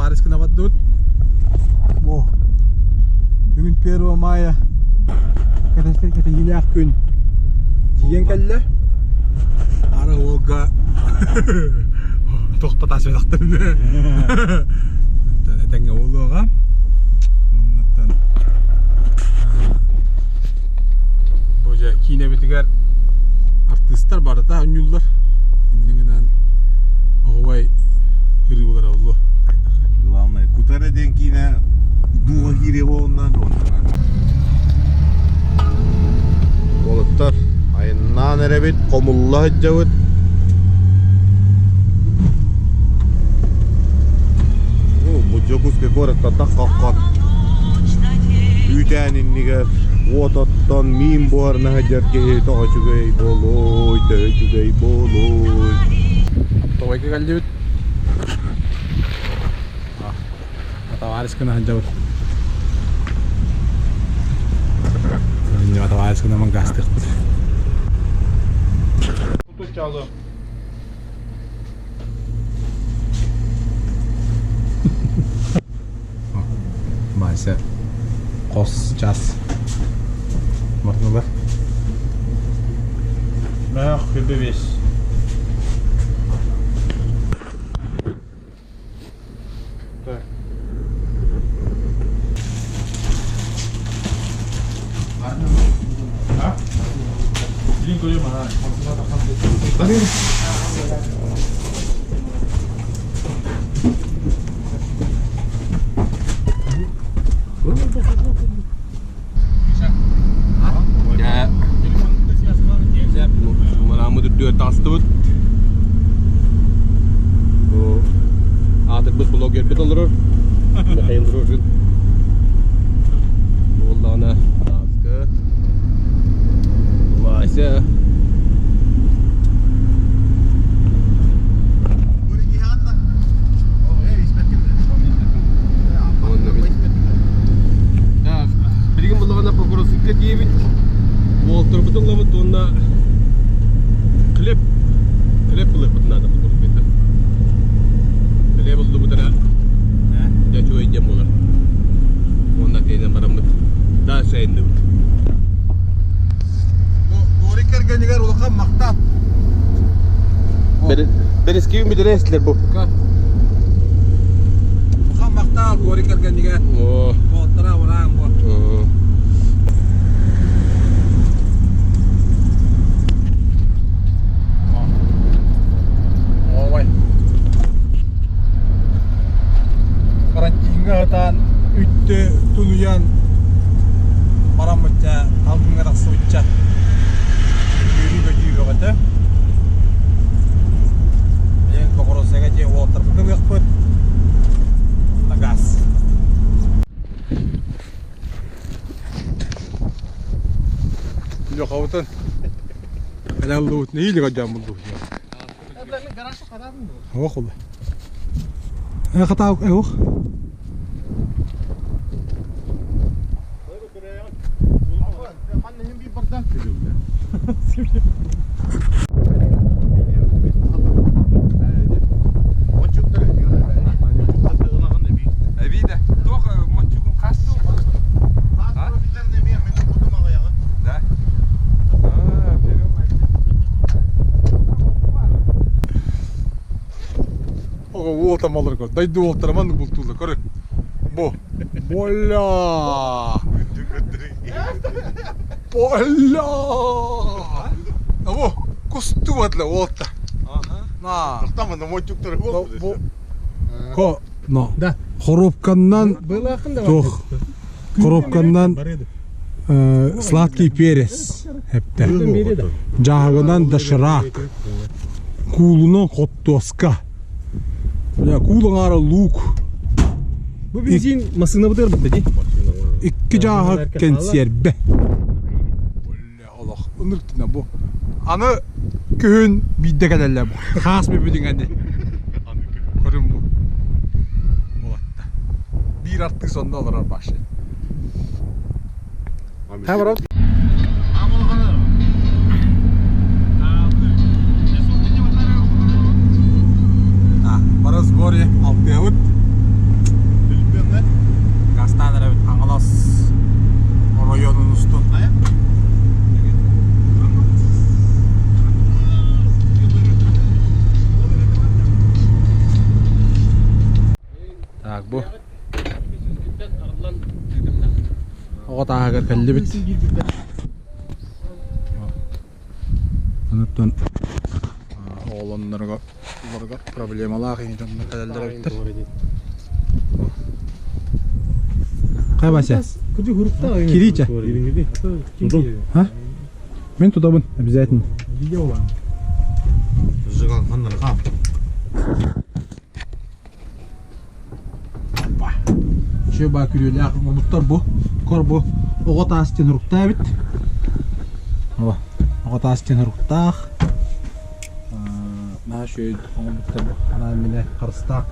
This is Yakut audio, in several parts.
Табаарыс гына бардыбыт. Бу бүгүн 1 мая кэтэһиилээх күн тиийэн кэллэ. Ара уолга тохтотаас бэлэхтэрин этэҥҥэ буолуоҕа. Оннуттан бу дьэ киинэбитигэр артыыстар барыта оонньууллар. Инньэ гынан оһуобай ырыылара оллу. Главное, Кутара диэн киинэ дууһа киириэ буолунна Уолаттар, айаннаан эрэбит, хомулла сылдьабыт. Бу Дьокуускай куораттан таххахха үүтээн иннигэр уот оттон миин буһарына сылдьар киһи тоҕо үчүгэй буолуой, төһө үчүгэй буолуой. Оптовайга кэллибит. Товарищ гына сылдьабыт. Товарищ гына мангастыахпыт. Вася хос час морнулар. Мөөх күбү бис. Так. А? Блин, көрөм, ана. Марааммыт үрдүгэр таҕыстыбыт. Бу аатырбыт блогербит олорор. Михаил Рожин. Буоллаҕына Ааска, Вася. Билигин буллаҕына Покровскка тиийэбит. Уолтарбытын ылабыт уонна хлеб хлеб ылыахпытын наада Покровскайтан. Хлеб ыллыбыт эрэ дьэ үчүгэй диэн буолар. Уонна тиэнэн бараммыт дальше айанныбыт. Горик кэргэнигэр улахан махтал. Бэрискиин бүтэрэ эстилэр бу. Улахан махтал Горик кэргэнигэр. Уолаттара ураан бу. Ой. Карантиҥҥа сытан үттү тунуйан бараммычча алгыҥҥа тахсыбычча үөрүү-көтүү бөҕөтө. Билигин Покровскайга дьиэ уолаттарбытын ылыахпыт. На газ. Лехабытын Элаллыбыт нэһиилэ көрдөөн булдубут. Ох улы. Хатаа ох. Эбиде, туох моччугун хас Да? Оҕо уолтам олор көр. Дойду уолтара маннык бултууллар көрүн. Бу. Боля! Боля! Або кустубатла уолта. На. Бу Ко но. Да. Хоруопканнан туох коробканнан сладкий перец эптэ. Дьааһыгынан доширак. Куулунан хоттуоска. Куул аҥаара луук. Бу бензин массыынабытыгар барда дии. Икки дьааһык кэнсиэрбэ. Олох ыныртына бу. Аны күһүн биирдэ кэлэллэр бу. Хаас бүбүдүҥэни. Көрүн бу. Буолатта. Биир артыыс онно олорор башы. Бара сборе алтыабыт. тааһыгар кэллибит. Онуттан оҕолоннорго олорго проблемалаах ини дьоннор кэлэллэр эбиттэр. Хай Вася? Кирича. А? Мен тутабын обязательно. Үчүгэй баа күрүөлээх оҥорбуттар бу. Кор бу оҕо таас диэн уруктаа эбит. О, оҕо таас диэн уруктаах. Наһаа үчүгэй оҥорбуттар бу. Анаан минэ харыстаах.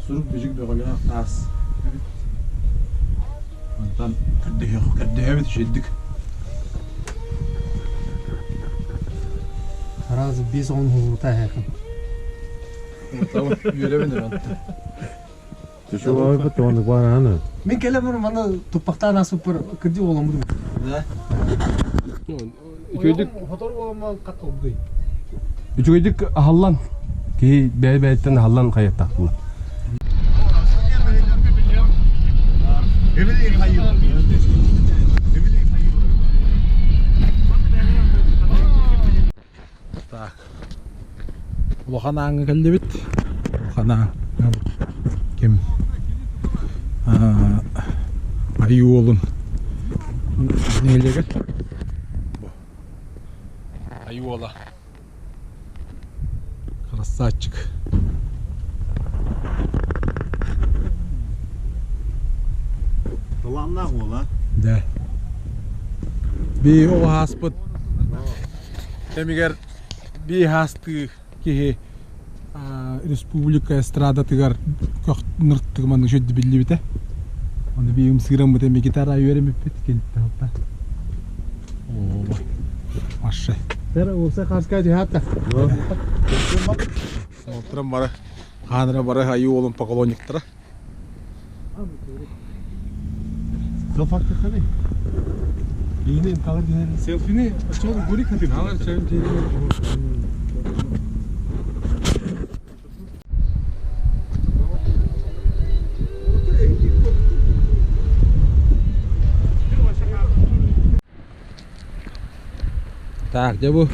Сурук бүжүк бөҕөлөөх таас эбит. Онтон көрдөһүөх көрдөһөбүт үчүгэйдик. Араас 5-10 хулута эһэкин. Үөрэбин өрөнтө. Түшү оннук бар аны. Мен келе бір мана туппактаан асыппыр кырдьык оламмытым. Да. Үчүгэйдик Хотор оламман каттылды. үчүгэйдик аһаллан киһи бэйэ-бэйэттэн аһаллан хайаттаахтылар. Так. Улахан ааҥҥа кэллибит. Улахан аан. Ким? Айыы уолун нэһилиэгэр. Айыы уола. Красавчик. Талааннаах уола. Да. Би оҕо ааспыт кэмигэр би хаастыы киһи республика эстрадатыгар көх ныртыгыман үчүгэй биллибитэ. Оны би ымсыыраммыт эми гитара үөрэммиппит киниттэн Оо, Маша. Тэр улса харска жихатта. Олтуран бары хаанара бары айыы уолун поклонниктара. Селфини гури хатыр. Так, дьэ бу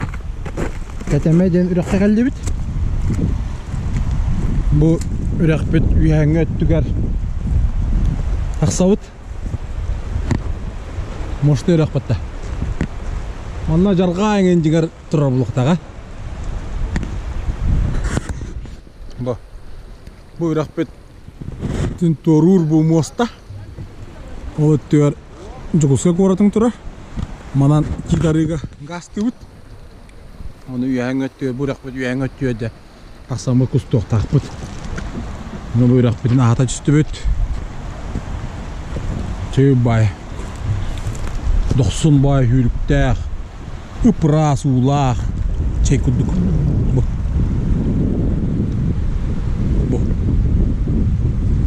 Кэтэмэ диэн үрэххэ кэллибит. Бу үрэхпит үөһэҥҥи өттүгэр тахсабыт. Мошты үрэх батта. Манна дьарҕаа эҥин дьиҥэр турар булуохтаҕа. Бу бу үрэхпит туоруур бу муоста. Ол өттүгэр Дьокуускай куоратын турар. Манан Кидарыга гаастыыбыт. Ону үөһэҥ өттүгэр, бу үрэхпит үөһэҥ өттүгэр дьэ тахсаммыт кустуохтаахпыт. Ону бу үрэхпитин аһата түстүбүт. Чэй бай. Дохсун бай сүүрүктээх, ып-ыраас уулаах чэй курдук. Бу. Бу.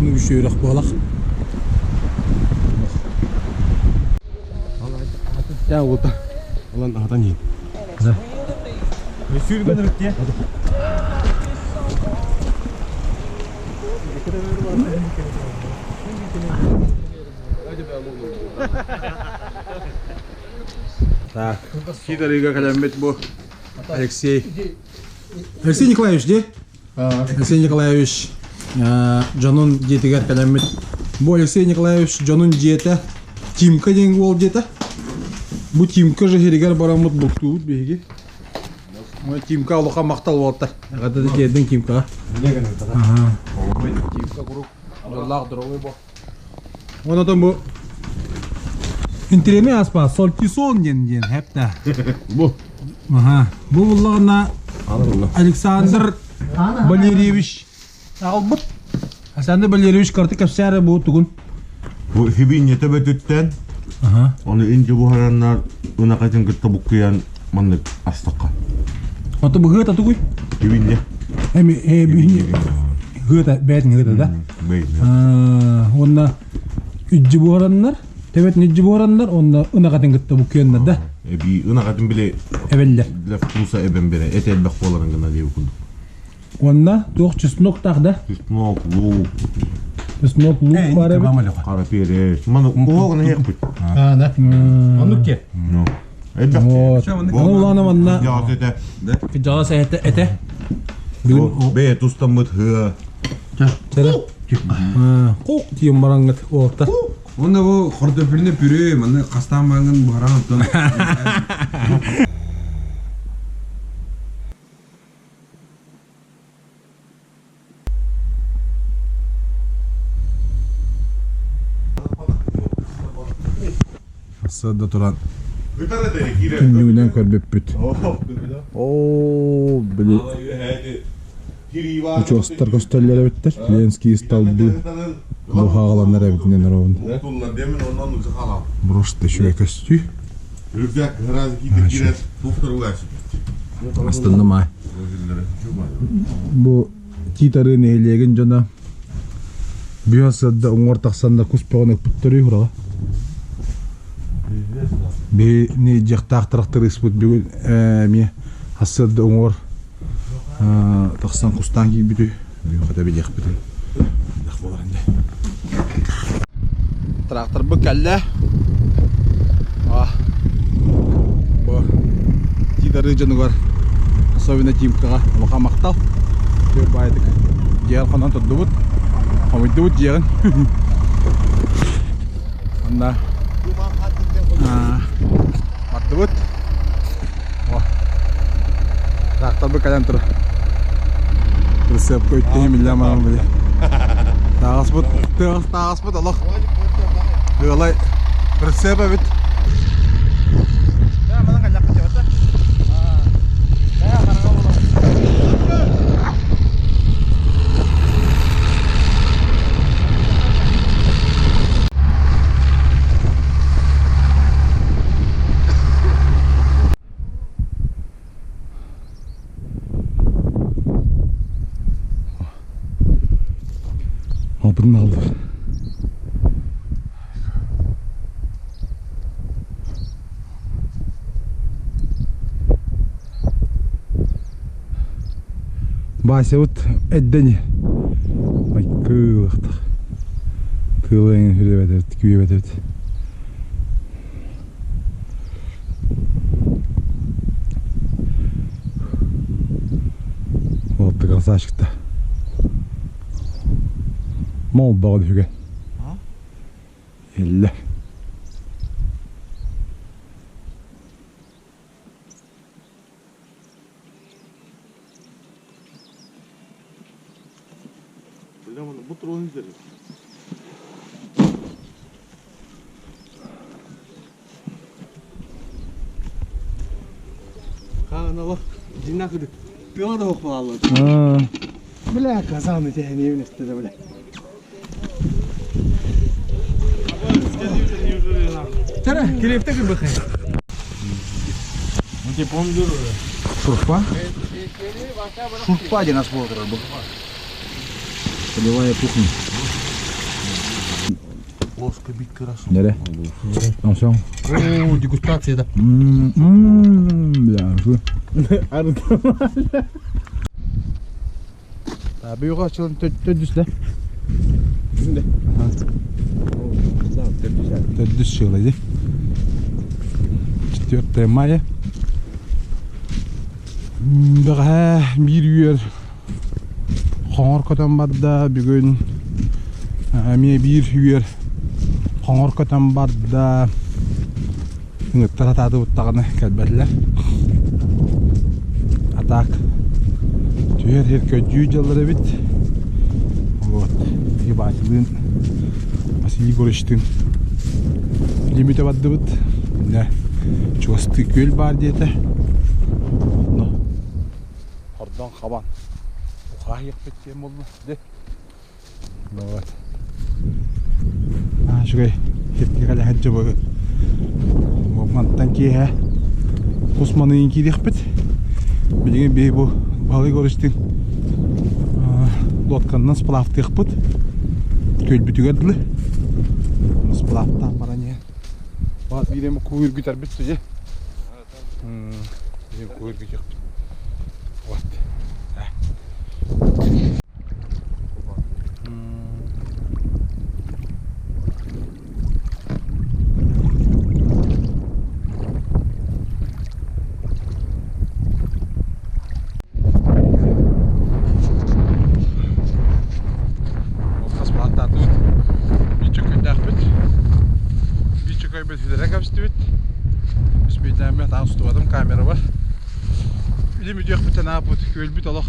Үчүгэй үрэх буолах. Дьэ угута. Улан аһатан иһин. Сүүргөн өттүө. Так, Сидорыга кэлэммит бу Алексей. Алексей Николаевич, дии? Алексей Николаевич дьонун дьиэтигэр кэлэммит. Бу Алексей Николаевич дьонун дьиэтэ Тимка диэн уол дьиэтэ. Бу Тимка же сиригэр бараммыт бултуубут биһиги. Тимка улахан махтал буолта. Эҕэрдэ да тиэрдин Тимкаҕа. Тимка куруук дьоллоох дорогой бу. Онотон бу интириэми аспа сольтисон диэн диэн хэптэ. Бу. Аха. Бу буллаҕына Александр Валерьевич аҕалбыт. Александр Валерьевич карты кэпсээрэ бу тугун. Бу хибинье төбөтүттэн Аха. Ону инди буһараннар ынах этин кытта буккуйан маннык астахха. Ото бу хыата тугуй? Хибинье. Эми э хыата бээтин хыата да? Уонна үддьи буһараннар, төбөтүн үддьи буһараннар, уонна ынах этин кытта буккуйаннар да? Эби ынах этин били Эбэллэр. Для вкуса эбэн бере эт элбэх буоларын гына диэбит курдук. Уонна туох чеснок таах да? Чеснок, лук. Чеснок, лук бар эбит. Хара перец. Маны куһоҕун иһиэхпит. А, да. Оннук ке. Элбэх. Вот. Ону улаана манна Дьаҕас этэ. Дьаҕас этэ этэ. бүгүн Бэйэ тустаммыт хыа. Чэрэ. Кук диэн бараҥҥыт уолта. Уонна бу хортуоппуйны пюре, манна хастаан бааҥҥын буһараҕын оттон. Сырда туран түннүгүнэн көрбүппүт. Оо, били учуостар көстөллөр эбиттэр. Ленский столбы бухаҕаланар эбитинэн оробун. Просто үчүгэй көстүү. Астынным аай. Бу Тиит-Арыы нэһилиэгин дьоно бүөн сырда уҥуор тахсан да кус бөҕөнү ыкпыттар үһү Биһини дьиэхтээх тырахтарыыспыт бүгүн эмиэ сарсыарда уҥуор тахсан кустаан киирбит үһү. Бүгүн хата билиэхпитин элбэх буолар ини. Тракторбыт кэллэ. Бу Тиит-Арыы дьонугар, особенно Тимкаҕа улахан махтал. Түөр баайдык дьиэҕин хонон турдубут. Хомуйдубут дьиэҕин. Онно бардыбыт. Тракторбыт кэлэн турар. Прицепка үттиһим иллэ маан били. Тааҕаспыт, тааҕаспыт олох. Ыалай прицеп эбит. Албын алды. Вася вот эддени. Ай кыылыктах. Тыылайын хүлэбэт эбит, күйэбэт эбит. Вот красавчик-то. Мол баҕа үһүгэ. Иллэ. Бля, казаны тяни бля. Тара, килепте кыбыхай. Шурфа? Шурфа один осмотр был. Полевая кухня. Ложка бить хорошо. Нере. Там все. О, дегустация, да. Бля, жу. Büyük açılın төдүсле. Төдүс шылайды. 4 мая. Бэҕэһээ биир үөр хоҥор көтөн барда, бүгүн эмиэ биир үөр хоҥор көтөн барда. Ыҥыттар атаатыбыт даҕаны кэлбэтилэр. А так түһэр сир көдьүү дьаллар эбит. Вот. Ебатилыын Василий Егоровичтыын лимите бардыбыт. Иннэ чугастыы күөл баар диэтэ. Онно хордон хабан ухаайыахпыт диэн буолла. Де. Вот. Аа, үчүгэй хиргэ кэлэ сылдьыбыт. Мантан киэһэ кус маныйын киириэхпит. Билигин биһи бу Баһылай Егоровичтыын лодканнан сплавтыахпыт. Күөлбүтүгэр дылы. Сплавтаан баран иһэн. Баат биир эми куу үргүтэрбит судья. Биир куу үргүтүөхпүт. Вот. Дьэ, таах устубатым камерабар. Илим үтүөхпүттэн ааппыт, күөлбүт олох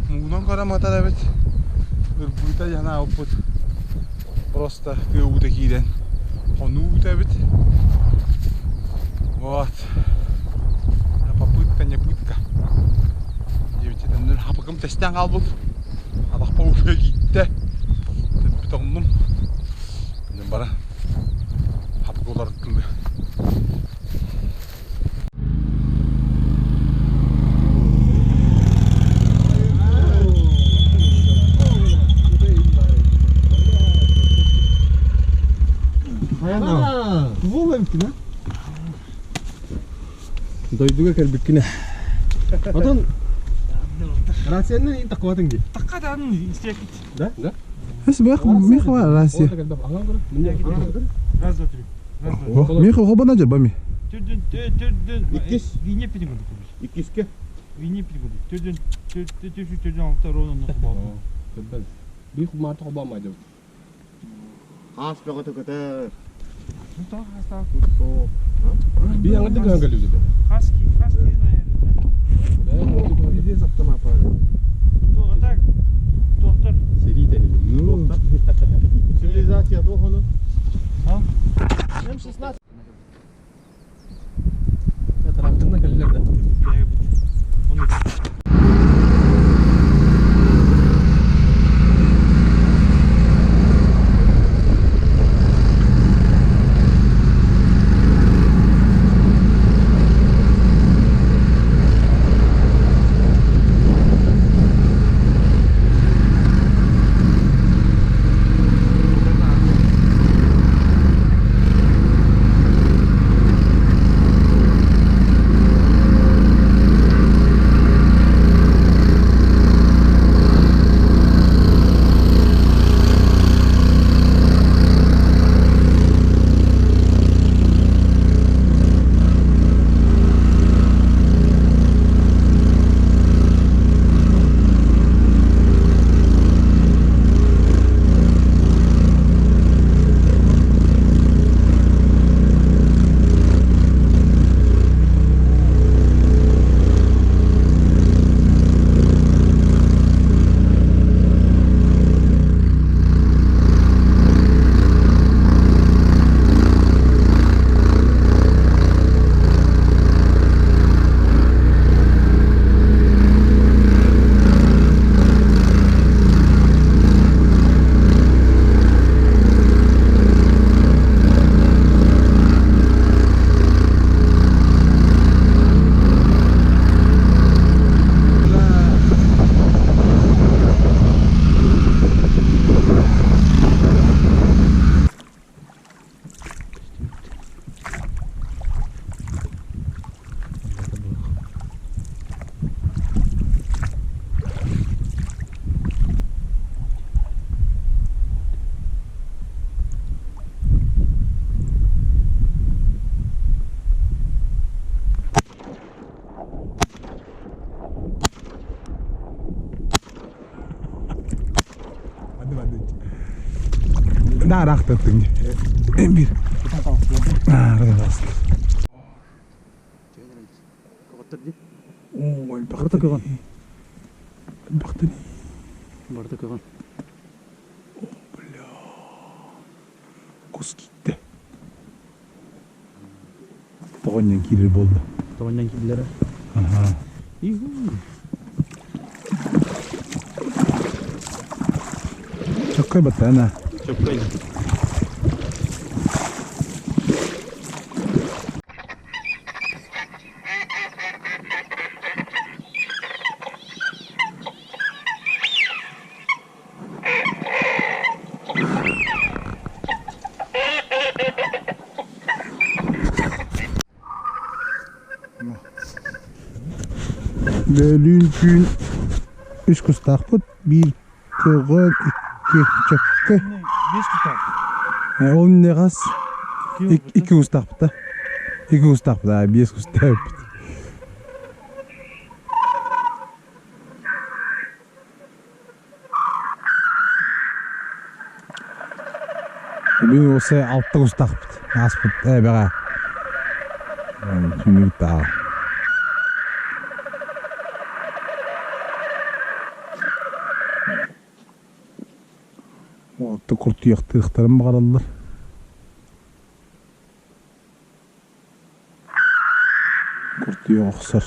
муҥунан көрөн матар эбит. Ырбыыта дьэ анаабыппыт. Просто тыа уута киирэн хонуу уута эбит. Вот. Попытка не пытка. Диэбитинэн хапыкым тэстэн хаалбыт. Атахпа ууга кииттэ. Тэппит оҥнум. Бара хапык уларыттылыы. Дойдуга кэлбиккинэ. Отон рациянан ин таккыбатыҥ дии. Такка даҕаны истиэкит. Да? Да. Эс бэх михва рация. Раз, два, три. Раз, два. Миха хобана жабами. Төрдүн, төрдүн. Иккис. Вине пидин курдук. Иккиске. Вине пидин курдук. Төрдүн, төрдүн, төрдүн алта ровно нох болду. Бих марта хобама деп. Хаас бөҕөтө көтөр. Би аңырды кыһан кэлибит. Хаски, хаски, наверное. Везде автомат. Так, доктор. Сэрии тэрили. Цивилизация туох ону? Тракторна кэллилэр да. Да, рахтаттың. Bir. Ой, Барыта көҕөн. Бахтани. Барыта көҕөн. Кус китте. Тоҕонньон киирэр буолла. Тоҕонньон киирдилэр. Аха. Чоккой баттана. Чөккөй. Бөлүүн түүн үс кустаахпыт, биир көҕөн, икки чөккө. Бес кутар. Ол неғас икки кустаахпыт да. Икки кустаахпыт, а биэс кустаахпыт. Бүгүн осы алта кустаахпыт. Ааспыт, бэҕэ. Түнүктаа. Отто куртуйахтыахтарын баҕараллар. Куртуйах охсор.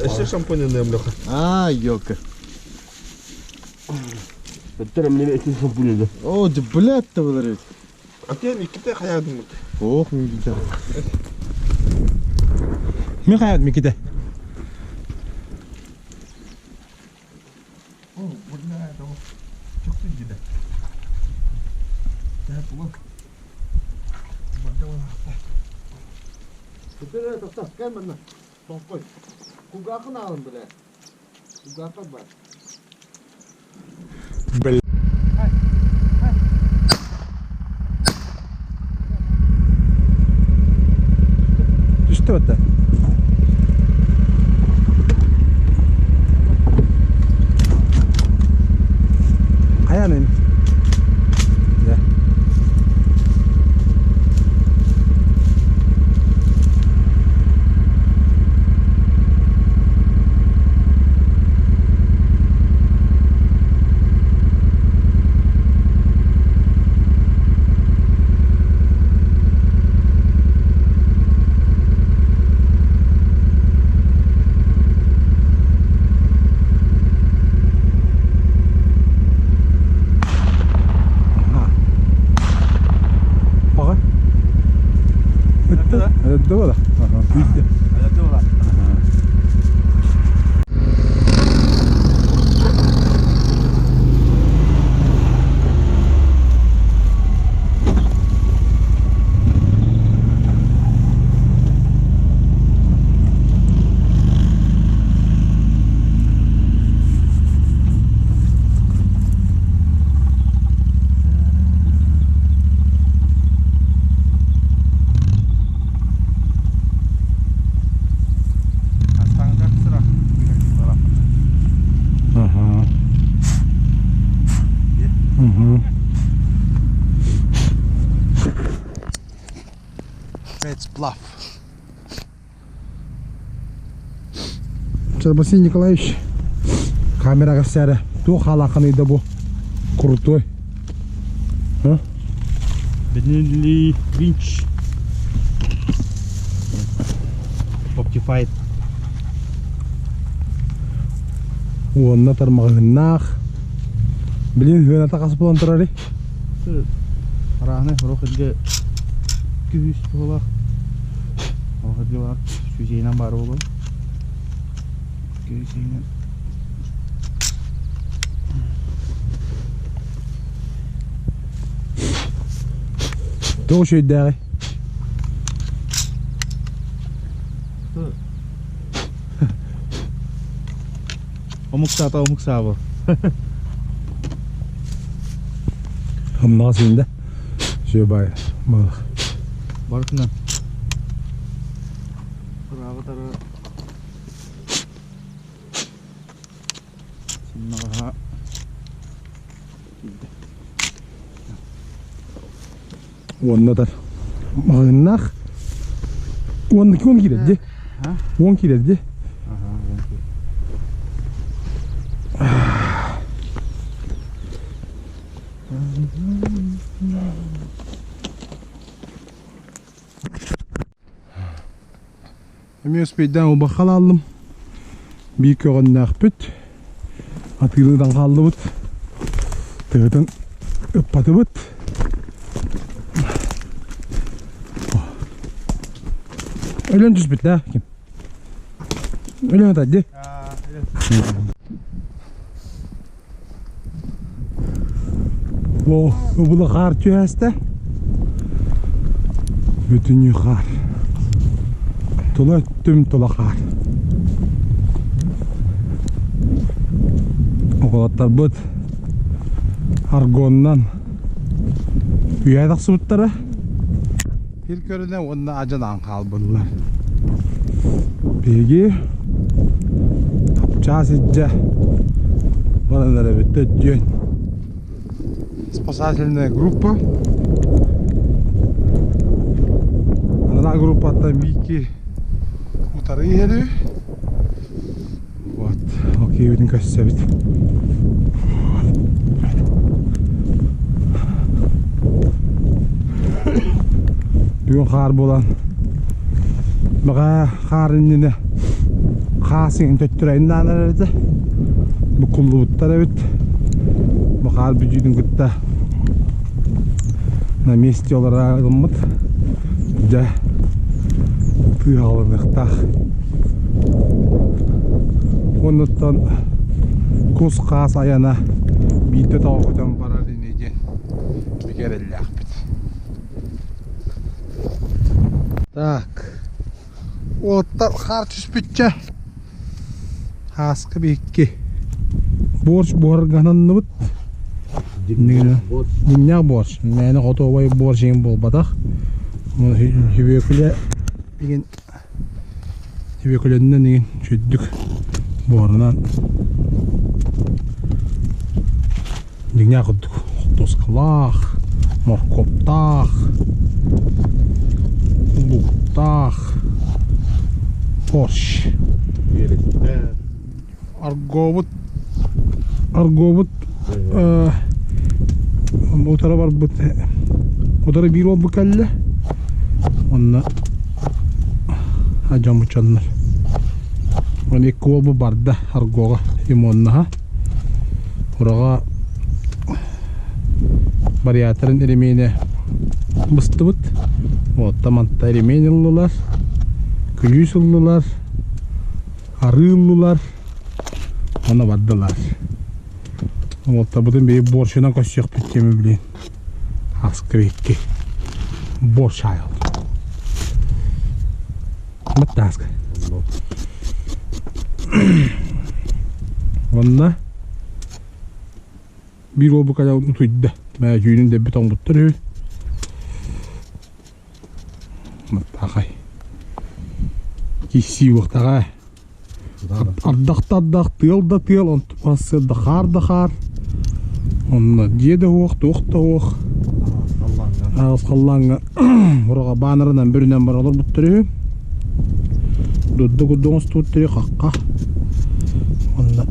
Өссө шампунь нэмлэха. А, елка. О, да блядь-то выларить. А ты Никита хаядын Ох, Никита. Мин хаят Миките. Кугакын алын, бля. Кугакын бар. Бля. Түстэ бата. Хайаным. Да. Ага. Ага. Это это да. Ага, видите. Ага. Угу. Red's Bluff. Василий Николаевич камераҕа сэрэ туох халааханый да бу крутой. А? Benelli Winch. Optified. Уонна тармаҕыһыннаах. Билин хыаната хас буолан турарый? Арааны орох илгэ күһүс туһалаах. Орох илгэ бар сүүсейинэн баар буолуо. Күһүсейинэн. Туох үчүгэйдээҕий? Омук саата омук саабы. Ымнаҕас иинде. Сүө бай малах. Барытынан. Ырааҕытары сымнаҕаһа киирдэ. Уонна тар маҕыннаах. Уонна он киирэр дии. Он киирэр дии. Эмиэ успейдаан убахха аллым. Биир көҕөннөөхпүт. Атыылыынан хааллыбыт. Тыһытын ыппатыбыт. Өлөн түспүт да ким? Өлөн атар дии. О, убула хаар түһээстэ. Бүтүнүү хаар. Тула өттүм тула хаар. Уолаттарбыт аргонунан үйэ тахсыбыттара. Сир көрүнэ уонна адьанаан хаалбыллар. Биһиги чаас илдьэ баран эрэбит өттүөн. Спасательная группа. Анараа группаттан биики утары иһэри. Вот, ол киһибитин көрсөбүт. Бүгүн хаар буолан, баҕа хаар иннинэ хаас иҥин төттөрү айаннаан эрэр этэ. Буккуллубуттар эбит. Бу хаар бүтүүтүн кытта на месте олорор гыммыт. Дьэ, тыаҕаланыахтаах. Оннуттан кус-хаас айана биирдэ тоҕо көтөн барар ини диэн бигэ эрэллээхпит. Так, уолаттар хаар түспүччэ Ааскы биһикки борщ буһаргананныбыт. Дьиҥнээх борщ. Мээнэ хотуобай борщ иҥин буолбатах. Сүбүөкүлэ иҥин сүбүөкүлэннэн иҥин сүрдүк буорунан дьиҥнээх курдук хортуоскалаах, моркуоптаах, лууктаах борщ. Аргобут аргобут утары барбыт утары биир уолбут кэллэ онно дьоммуччаннар Уон икки уолбут барда Аргоҕа ремоннаһа. Ураҕа вариаторын ремиэнэ быстыбыт. Уотта манта ремень ыллылар, күлүүс ыллылар, арыы ыллылар, уонна бардылар. Уолтабытын бэйи борщунан көрсүөхпүт диэми билин. Аскы икки. Борщ айыл. Баттааска. Онно биир уолбу кэлэн утуйда. Мээ түүнүн дэбби тоҥбуттар үһү. Баттаахай. Киссии уохтаҕа. Ардах да ардах, тыал да тыал, онтукка да хаар да хаар. Онно дьиэ да уох, туох да уох. Аҕыс халлааҥҥа ураҕа баанарынан бүрүнэн бара олорбуттар үһү. Дурда курдук оҥостубуттар үһү хахха. Онно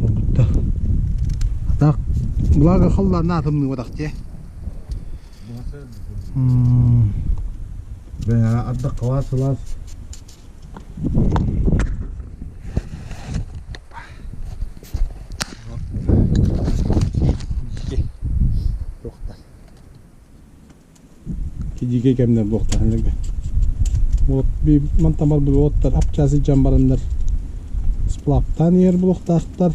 олбуттар. Так, благо халлаанна атымныыбатах дьэ. Ардах халаас сылаас. Кидигэ кэмнэр буохтаһыннарга. Вот би мантан барбыт уоттар апчаас илдьэн бараннар сплавтаан иһэр буолуохтаахтар.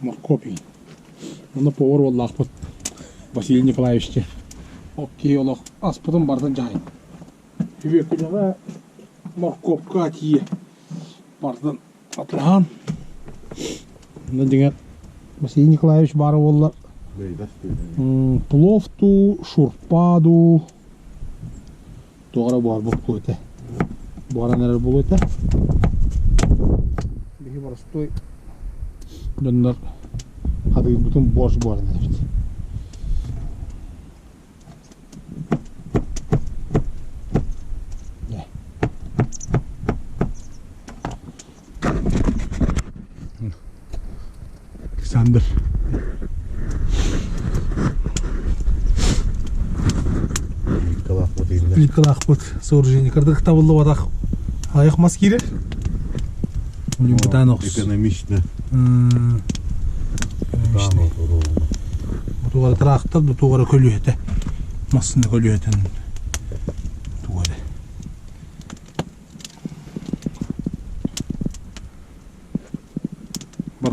Моркуоп иһин. Онно повар уоллаахпыт Василий Николаевич диэн. Ол киһи олох аспытын барытын дьаһайан. Үбүөкүлэҕэ моркуопка тиийэ барытын атылаһан. Онно дьиҥэр Василий Николаевич баара буоллар плов дуу, шурпа дуу туох эрэ буһарбыт буолуо этэ. Буһаран эрэр буолуо этэ. Биһи боростуой дьоннор хатыырбытын борщ буһаран эрэбит. Александр. Плиткалаахпыт сооружение кырдык табыллыбатах аяқ мас киирэр. Бытаан охс. Экономично. Экономично. Бутугара трактор, бутугара көлүөтэ. Массыына көлүөтэн тугу эрэ.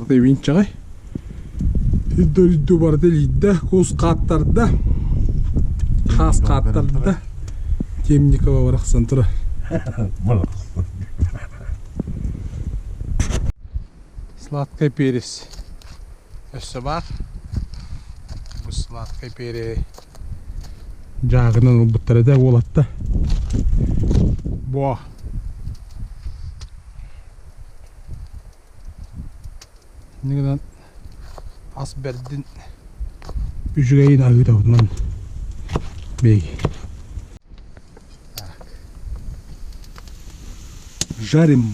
Барыта винчаҕай. Дойду барыта илийдэ, кус хааттарда, хаас хааттарда. Темникова барахсан турар. Сладкий перец. Өссө баар. Бу сладкий перец дьааҕынан ылбыттар этэ уолатта. Бо. Инньэ гынан ас бэрдин үчүгэйин аһыытабытынан биһиги. Жарим.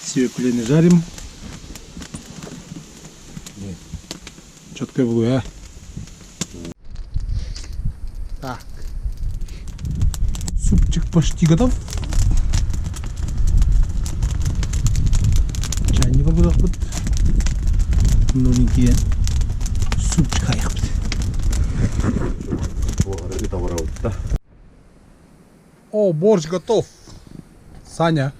Свеклины жарим. Четко было, а? Так. Супчик почти готов. Чайник булуохпут. Новенькие супчик хайахпыт. О, борщ готов. Саня.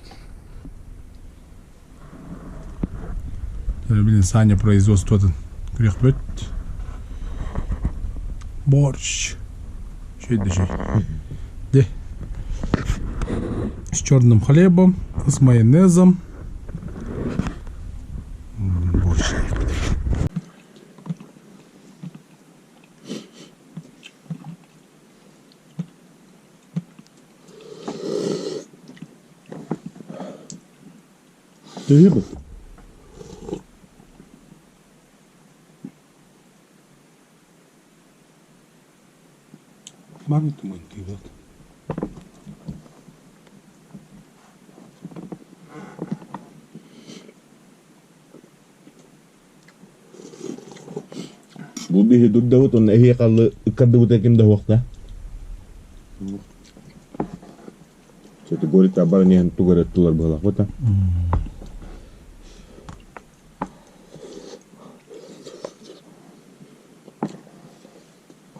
Блин, Саня производствотын күрэх Борщ. Шөйді Де. С черным хлебом, с майонезом. Борщ. Төһө бу? Магнит тыйбат. Бу биһи дурдабыт онно эһиэ халлы ыккардыбыта ким да хуохта. Сөтү горит баран иһэн тугар ыттылар быһалахпыта.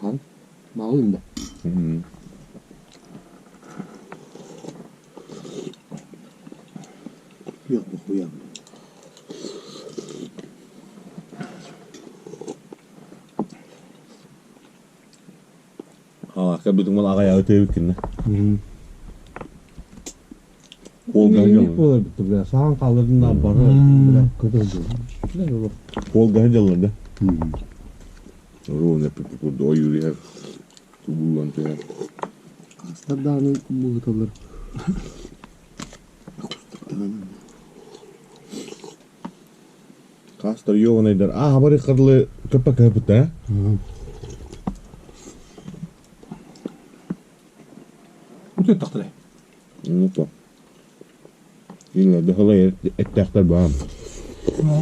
Хан, малы да. Yok хуя. А, кабытың мал агай өтөбүт кинне. Кол гahı Болар битти бля. Саған қалырдың да бары бля көтөрдү. Кол гahı жаллар да. Ровно пипи ойур Тубулан тыга. Астардааны музыкалар. Кастар йогонайдар. А, хабары кырлы көппө көпүт да. Утуйт тахтылай. Ну то. Инна дохолай эттяхтар баам.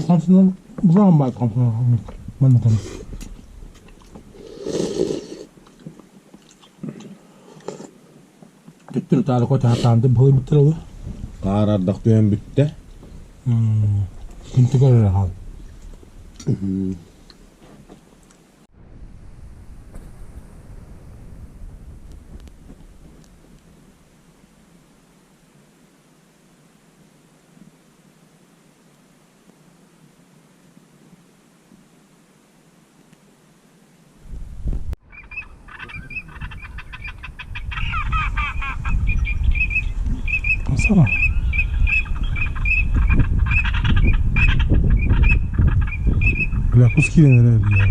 Хамсынан бұзаған бар хамсынан. Маны ком. Төттүр таары кота хатаанды бұлы биттер олы. Каар ардак түһэн бүтте. Күнтүгөр эрэ хаал. Сара. Бля, куски наверное, я.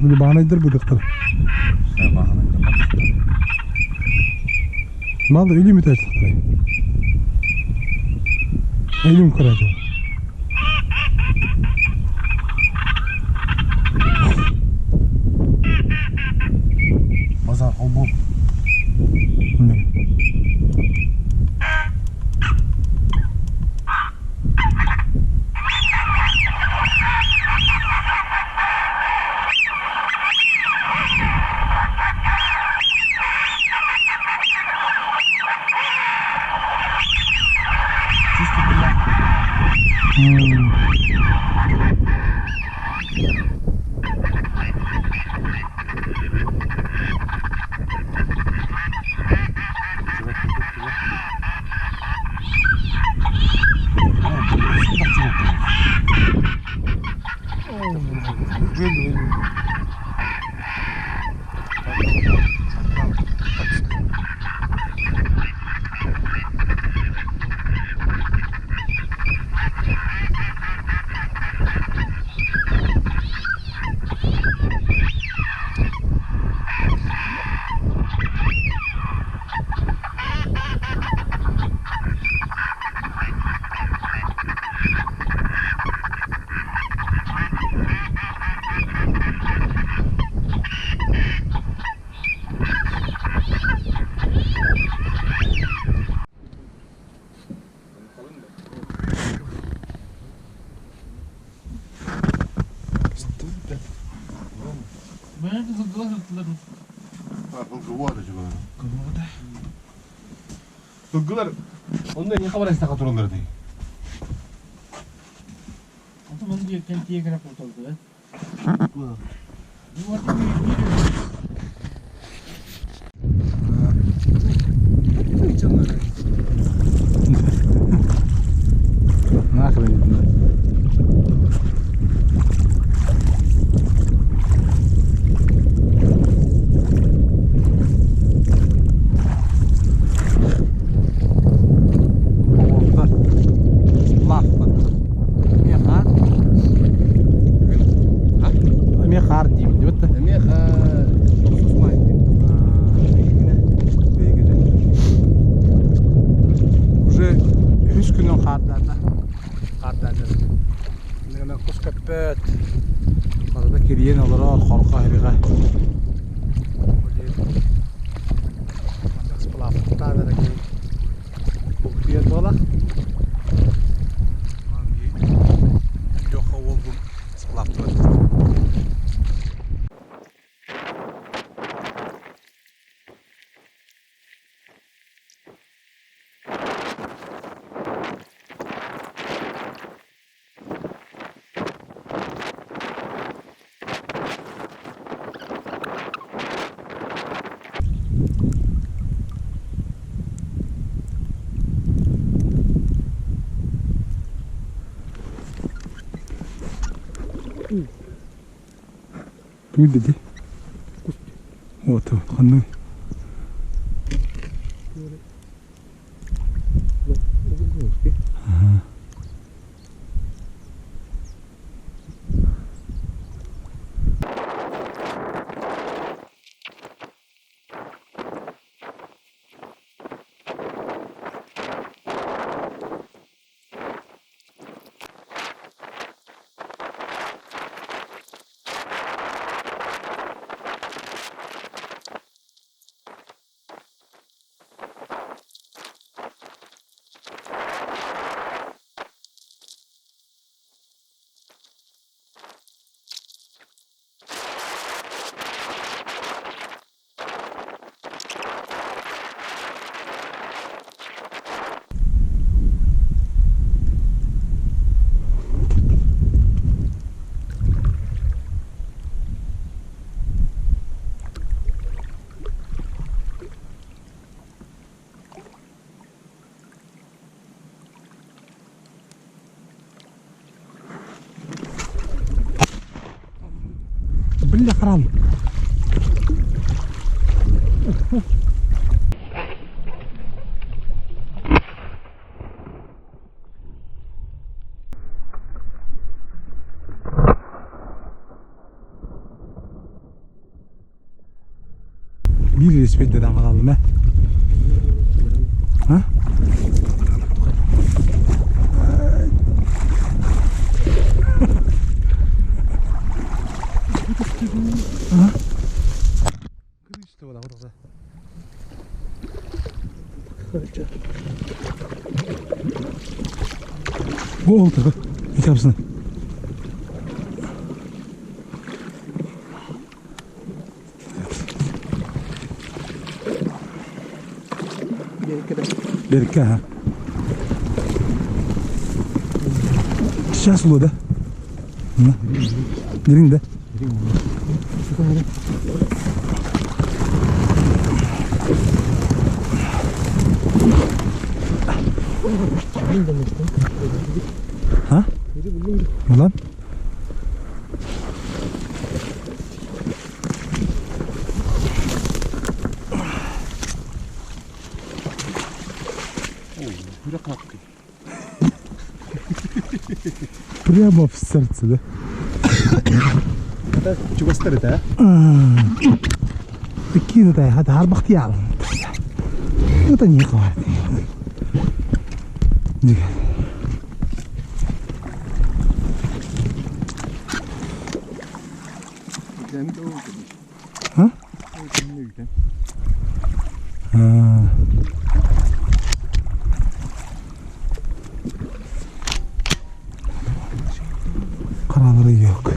Били баанайдар быдыктар. Малы илим этачлыктар. Илим көрөжү. Базар холбу. Сылгылар онно эҥин хабарайстаха тураллар дии. Нахрен видно. Эмиэ хаар диибин дибит да. Эмиэ хаар. Уже үһүс күнүн хаардаата. Хаардаата. Иннигинэ кус көппөт. Барыта кириэн олорор хорхо эриҕэ. Маннык сплавтаан эрэ киһи Буктуйар буола. Леха уолбун сплавтыыр. Ким dedi? Вот, ханны. Ага. Бля, храм. Биир велосипедден аҕалалым ээ. А? А? Ол тағы. Икапсына. Берікке, ага. Сейчас улу, да? Дирин, да? А? Ulan? Прямо в сердце, да? Чугастар это, а? Такие, да, это харбахтияр. Это не хватит. А? А. Kararları yok.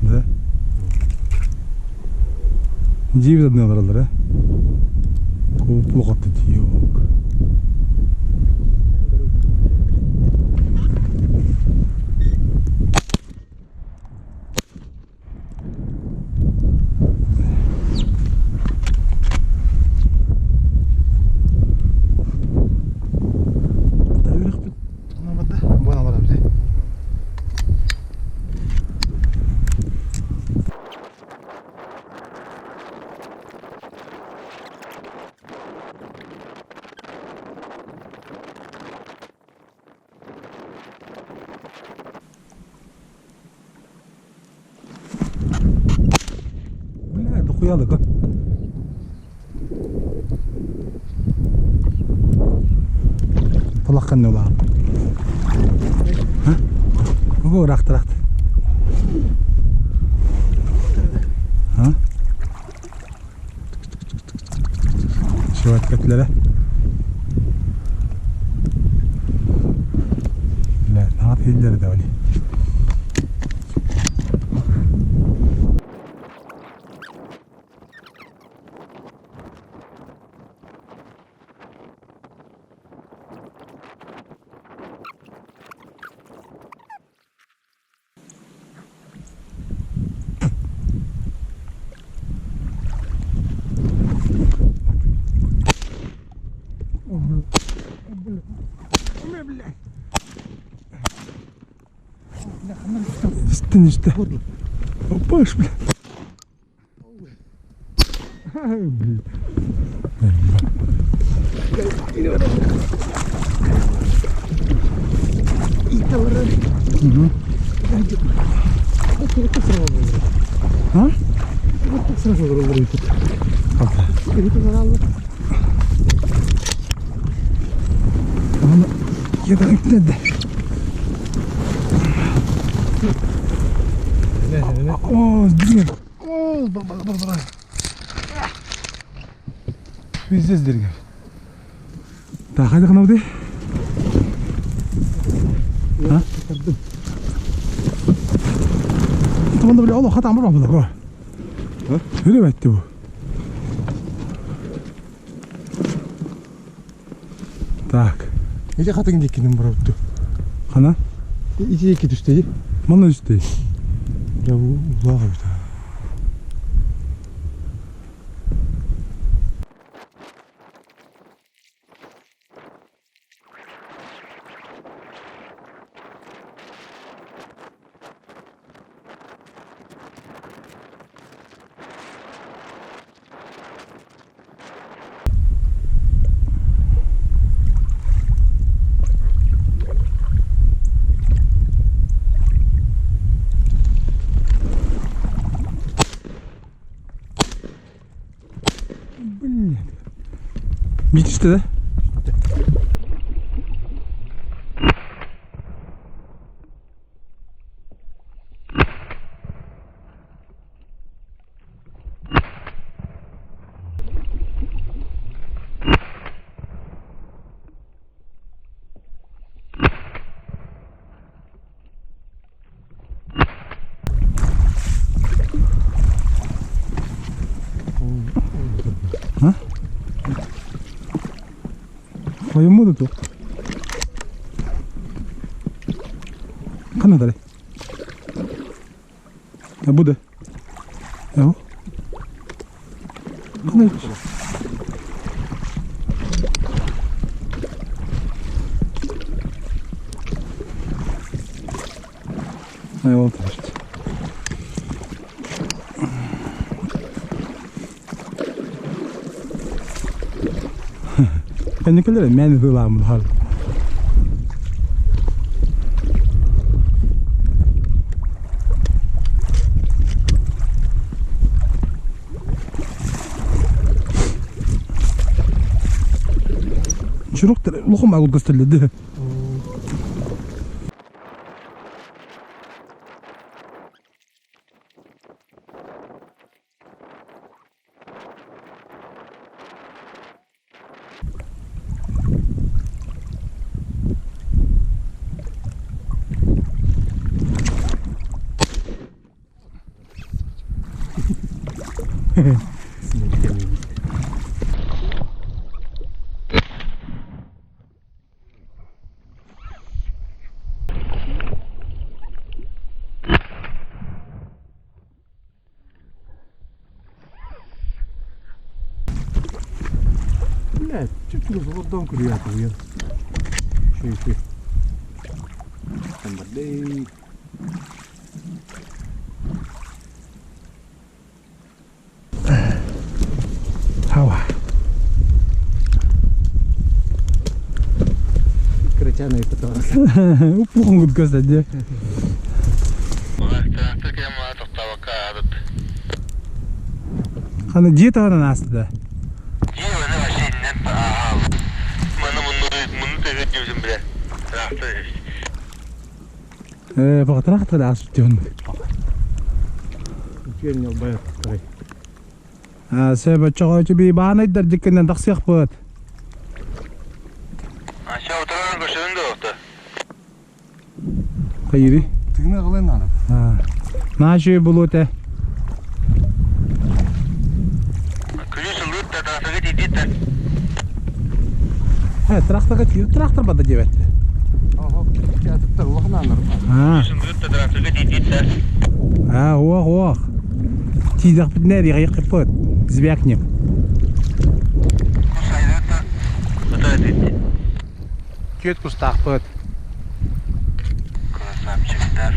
Да? Дьиэбит анныгар бараллар ээ. Куоппуохатты тиийиок. Бля, дохуя да как? Талаххан не улахан. Ого, рахт рахт. А? Шиват кэтлэрэ. Бля, наат хиллери да они. Истин истэ. Опаш, бля. Ай, блин. Угу. А? О, сдвинь. О, Пиздец дергер. Так, хайда гынабы А? Таманда бile олох хата амыр бабы да. Öyle etti bu. Так. Ити хатын диккинин барабытту. Хана? Ити екі түстей. Мана үстей. Я улаға бит. Блин. Bitişti de. Koyun tu. Kanadare. Ya bu da. Ya bu. Kanadare. Eyvallah işte. Кэнникэлэр мээн ытыылааммыт хал. Чурок лохом агыл көстөллөдү. Бля, чуть-чуть олордон күрүө Шүйү. Тамбардей. Хава. Кырачаан айпытаҕа. Уппухан көстө дии. Хана дьиэ таһынан ааста да? Э, баҕатыраах да ааспыт дьон. Үтүөн ньалбайар тарай. Сөп оччоҕо би баанайдар диккинэн тахсыахпыт. Хайыри? Тыына ылын наада. Наачы булуоте. Э, тракторга трактор бада диэбэт. Оһо, театрдар улахан ааннар. А, ох, ох. Тиийдэхпитинэ эриэхэйэххиппыт. Звякнем. Түөт кустаахпыт. Красавчиктар.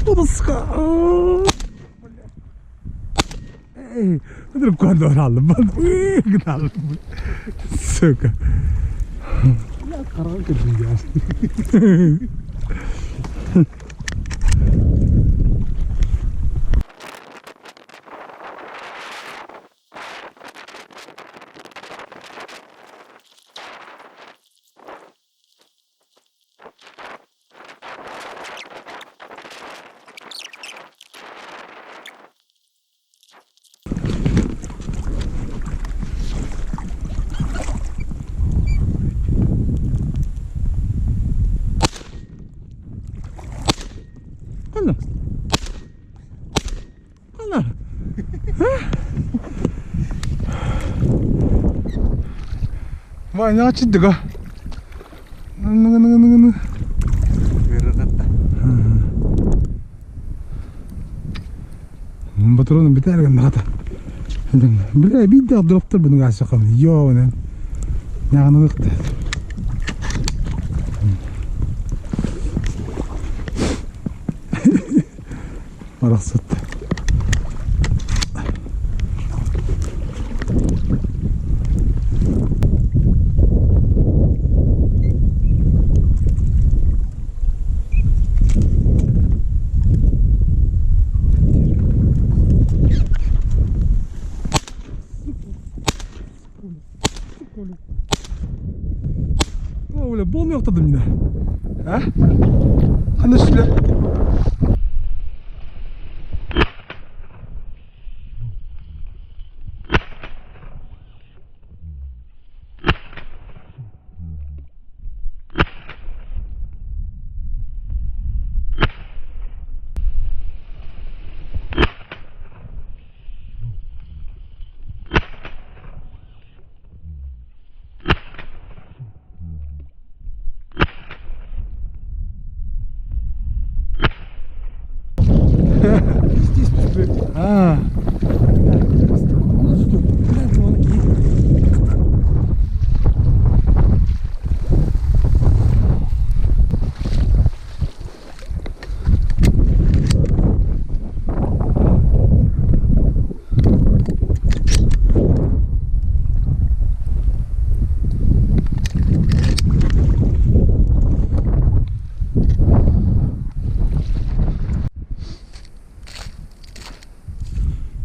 Обыска. Эй, Ынырып алdım. Гыналым. Сука. Хараҕын көрдүм дии. Ханна? Ханна? Ваня чиддига. Ныгы-ныгы-ныгы. Ыарырҕатта. Батронун битэр гынната. Бля, биир дроптор буну гасакам. Йоо, Няганы Барахсат. О, бля, болмай оқтадым міне. А? Қандай сүле? А.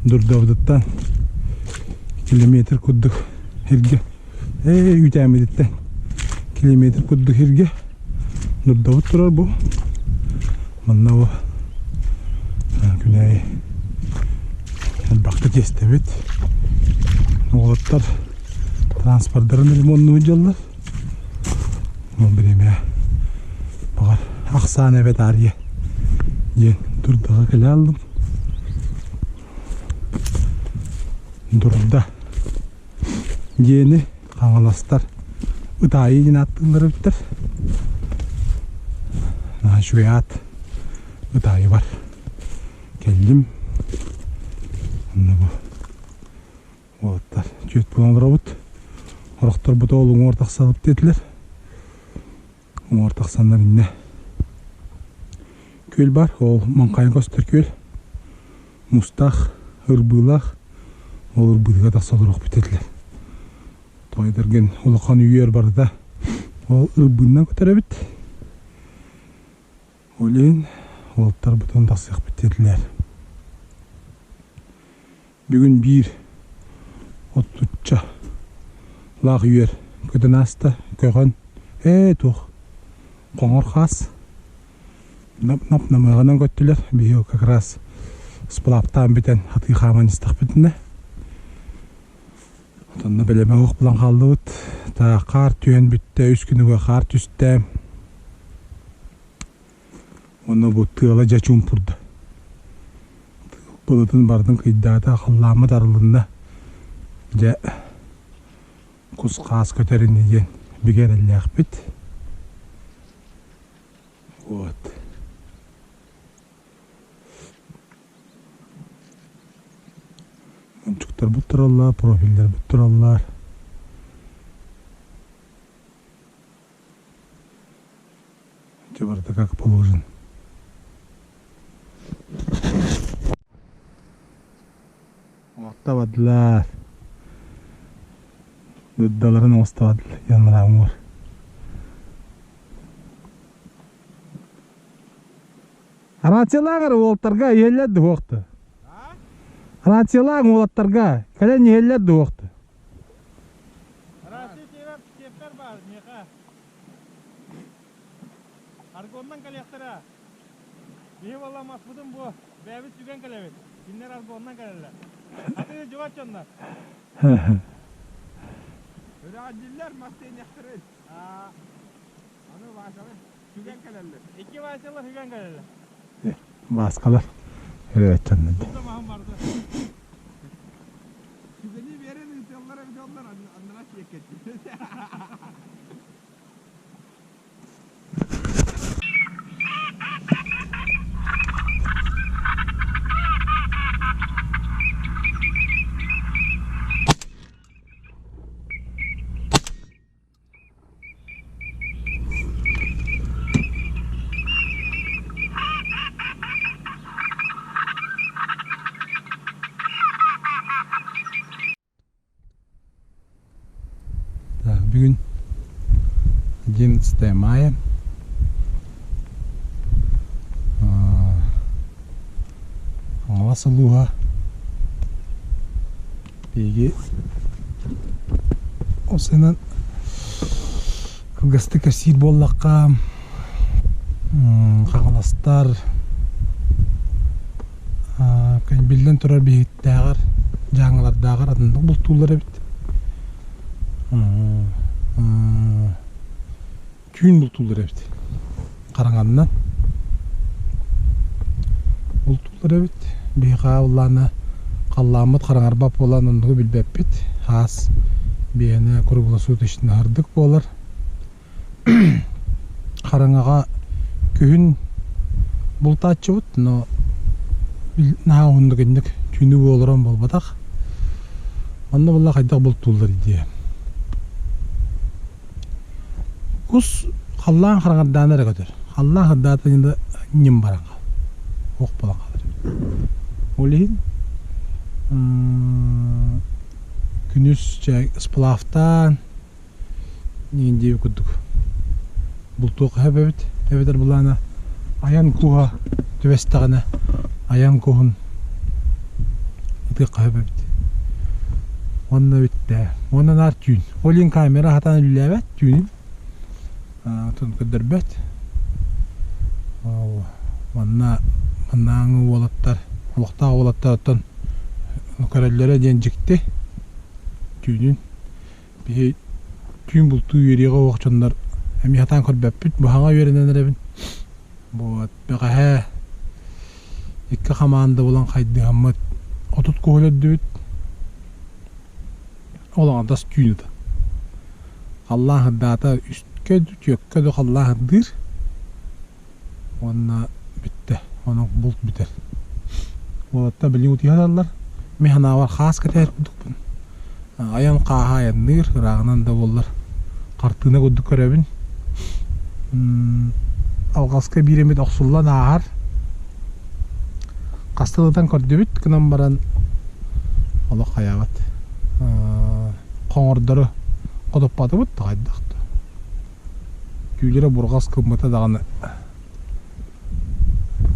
Дурдабытыттан километр курдук сиргэ ээ үүтээммититтэн километр курдук сиргэ дурдабыт турар бу. Манна бу күнээйи элбэхтэ тиэстэбит. Уолаттар транспордарын ремоннуу дьаллар. Ол бириэмэ баҕар ахсаан эбэ таарыйа диэн дурдаҕа кэлэ алдым. Дурда диэни хаҥаластар Ытаайы диэн ааттыыллар эбиттэр. Наһаа үчүгэй аат Ытаайыбар кэллим. Онно бу уолаттар түөрт буолан олоробут. Сорохторбут ол уҥуор тахсабыт диэтилэр. Уҥуор тахсаннар иннэ күөл бар, ол маҥхайан көстөр күөл. Мустаах, ырбыылаах, ол ырбыытыгар тахса олоруохпут этилэр. Тоҕо улахан үөр барыта ол ырбыыннан көтөр эбит. Ол иһин уолаттарбытын тахсыахпыт диэтилэр. Бүгүн биир оттучча лаах үөр көтөн ааста, көҕөн, ээ туох, хоҥор хаас нап-намыаҕынан көттүлэр. Биһиги как раз сплавтаан бүтэн хатыы хааман истэхпитинэ Онно бэлэмэ суох булан хааллыбыт. Та хаар түһэн бүттэ, үс күнүгэр хаар түстэ. Онно бу тыала дьэ чуумпурда. Былытын барытын кыйдаата, халлааммыт арылынна. Дьэ кус-хаас көтөр ини диэн бигэ эрэллээхпит. Вот. Ончуктарбыт тураллар, профиллэрбит тураллар. Дьэ барыта как положено. Оттабадылар. Дурдаларын оҥостубадылар январь уҥуор. Рациялаах эрэ уолаттарга иһэллэр дуохту. Рациялаах уолаттарга кэлэн иһэллэр дуохту. Рация сиэппэр баар миэхэ. Аргоннан кэлиэхтэрэ. Биһи буолла маспытын бу бэйэбит сүгэн кэлэбит. Кинилэр аргоннан кэлэллэр. Атыы дьугат дьоннор. Өрөҕөддүллэр мас тиэннэхтэрин. Аны Васялар сүгэн кэлэллэр. Икки Васялар сүгэн кэлэллэр. Бааскалар өрөөччөннөр. Сүгэни биэрэн ыытыаллар эбит оллар аннара сиэккэччи. Так, бүгүн 11 мая. Хаҥалас улууһа биһиги осынан кылгастык кэпсиир буоллахха хаҥаластар биллэн турар биһиктээҕэр дьааҥылардааҕар атыннык бултууллар эбит түүн бултууллар эбит хараҥаннан бултууллар эбит биһиэхэ улаана халлааммыт хараҥарбат буолан оннугу билбэппит хаас биһиэнэ круглосуточно сырдык буолар Хараҥаҕа күһүн бултааччыбыт, но наһаа уһуннук инник түүнү буоларан буолбатах. Онно буолла хайдах бултууллар дии. Кус халлаан хараҥардаан эрэ көтөр. Халлаан хардаата да ньим баран хаал. Ох буолан хаалар. Ол иһин күнүс чэ сплавтаан Иин диэбит курдук бултуохха сөп эбит. Эбэтэр былаана айан куһа түбэстэҕинэ айан куһун Ытыахха сөп эбит. Уонна бүттэ. Уонна наар түүн. Ол иһин камера хатан үлэлээбэт түүнүн. Оттон көрдөрбөт. Ол манна маннааҥы уолаттар, олохтоох уолаттар оттон көрөллөрө диэн дьикти. Түүнүн биһи түүн бултуу үөрүйэҕэ суох дьоннор эмиэ сатаан көрбөппүт. Быһаҕа үөрэнэн эрэбин. Вот бэҕэһээ икки хамаанда булан хайдыһаммыт 30 куһу өлөрдүбүт. Ол аҥардас түүн ыта. Халлаан сырдаата үскэ түөккэ да халлаан сырдыыр уонна бүттэ. Онон булт бүтэр. Уолаттар билигин утуйа сыталлар. Мин санаабар хаас кэтээр курдукпун. Айан хааһа айанныыр, ырааҕынан да буоллар хартыына курдук көрөбүн. Алҕаска биир эмит охсуллан ааһар. Хаста да ытан көрдүбүт гынан баран олох хайаабат. Хоҥордору хотуппатыбыт да хайдах да. Түүлэрэ бурҕас гыммыта даҕаны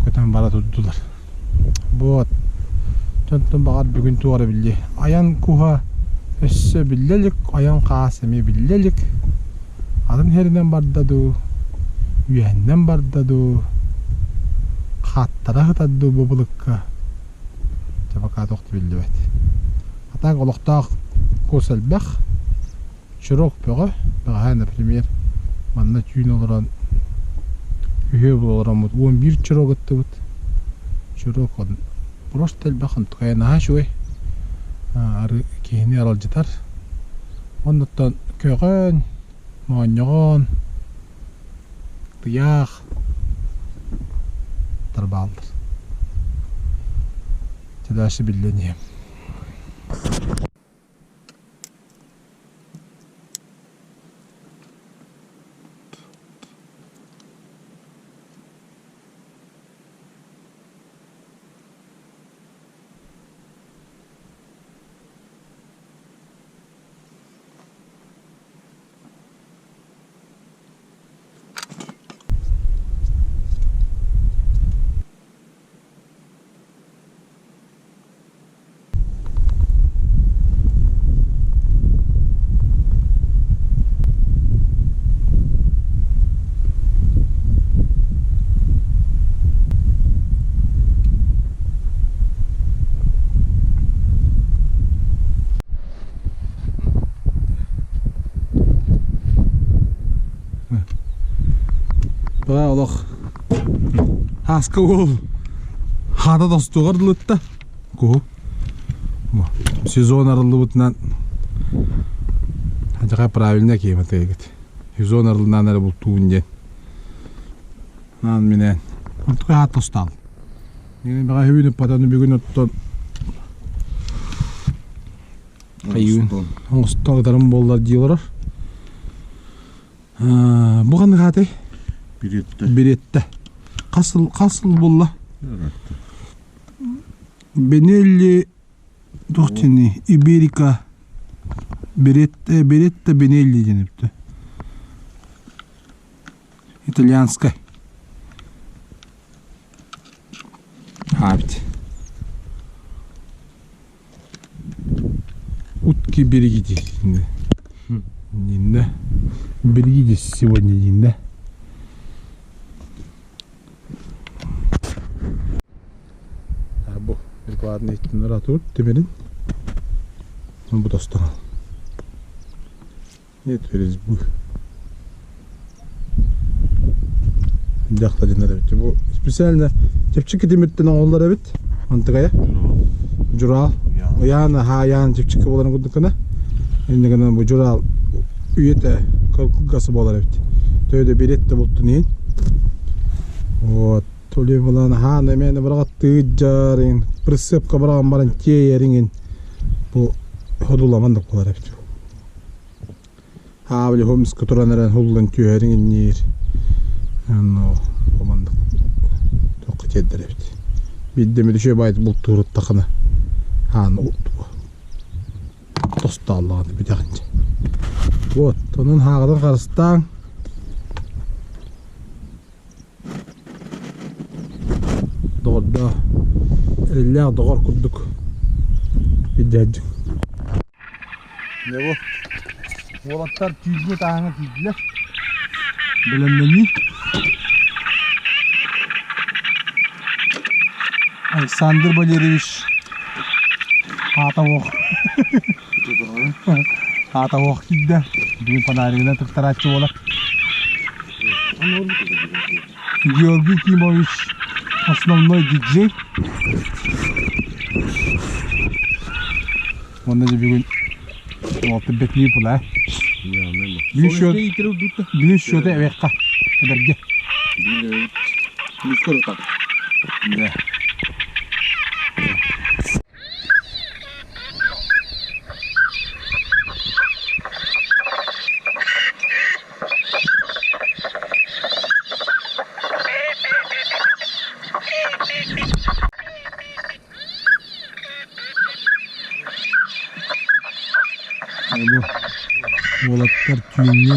көтөн бара турдулар. Вот. Онтон баҕар бүгүн туох эрэ биллиэ. Айан куһа өссө биллэ илик, айан хаас эмиэ биллэ илик. Атын сиринэн барда дуу, үөһэннэн барда дуу, хааттара сытар дуу бу былыкка. Дьэ пока туох да биллибэт. А так олохтоох кус элбэх. Чурок бөҕө, бэҕэһээ, например, манна түүн олорон үһүө буола олороммут 11 чурок ыттыбыт. Чурок просто элбэх онтукайа наһаа үчүгэй. Ары киһини аралдьытар. Оннуттан көҕөн, моонньоҕон, тыйаах тарбааллар. Дьэ дальше биллэн иһиэм. Олох Ааска уол хаата тостуоҕар дылытта. Куһу. Сезон арыллыбытынан Адьаха правильно киэмэтигит. Сезон арыллынан эрэ бултуун диэн. Аан минээн. Онтука хаат тостаал. Бэҕэ хүбүн ыппатаны бүгүн оттон Айыын. Оҥостон ытарым буоллар дии олорор. Бу ханнык аатый? Бириэттэ. Бириэттэ. Хас сыл, хас сыл буолла? Бенелли туох диэний? Иберика Беретта, Беретта Бенелли диэн эбитэ. Итальянскай. Аабит. Утки берегите. Нинна. Берегитесь сегодня, Нинна. Бу прикладный температур тимирин. Бу тостон. Нет, резьбы. Дьахта дэнэр эбит. Бу специально чэпчэки тимиртэн оҥоһуллар эбит. Антыгайа. Дьураал. Ыйаан, хаайаан чэпчэки буоларын курдук гына. Инньэ гынан бу дьураал үйэтэ кылгас буолар эбит. Төһө да билет да бултун иһин. Вот. Толи булан хаан эмиэ быраҕаттыыр прицепка быраҕан баран тиэйэриҥин бу ходуламан да буолар эбит. Аабили хомуска туран эрэн һуллан түһэриҥ инниир ну команда туохха тиэрдэр эбит. Биирдэ эмит үчүгэй баайдык бултууруттахына ааны тостааллаҕына бүтэҕин дьэ. Вот, онон хааҕытын харыстааҥ. Доҕордоо, эрэллээх доҕор курдук. Илдьээдьиҥ. Дьэ бу уолаттар түүҥҥү тааһыҥа тиийдилэр. Бэлэмнэнии. Александр Валерьевич аата ох аата ох киирдэ. Бүгүн фонаригынан тыктарааччы буолар. Георгий Кимович основной диджей. Уонна дьэ бүгүн уолта бэтлии була. Бүгүн счет бүгүн счета эбиэххэ эдэргэ. Да. Бу уолаттар түүҥҥү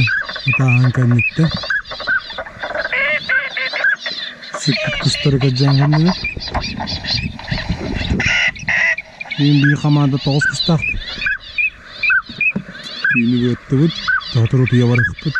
ытааһын кэнниттэн сүппүт кустары көрдьөөн кэллилэр. Бүгүн биир хамаанда тоҕус кустаах. Түүнү быаттыбыт, сотору утуйа барыахпыт.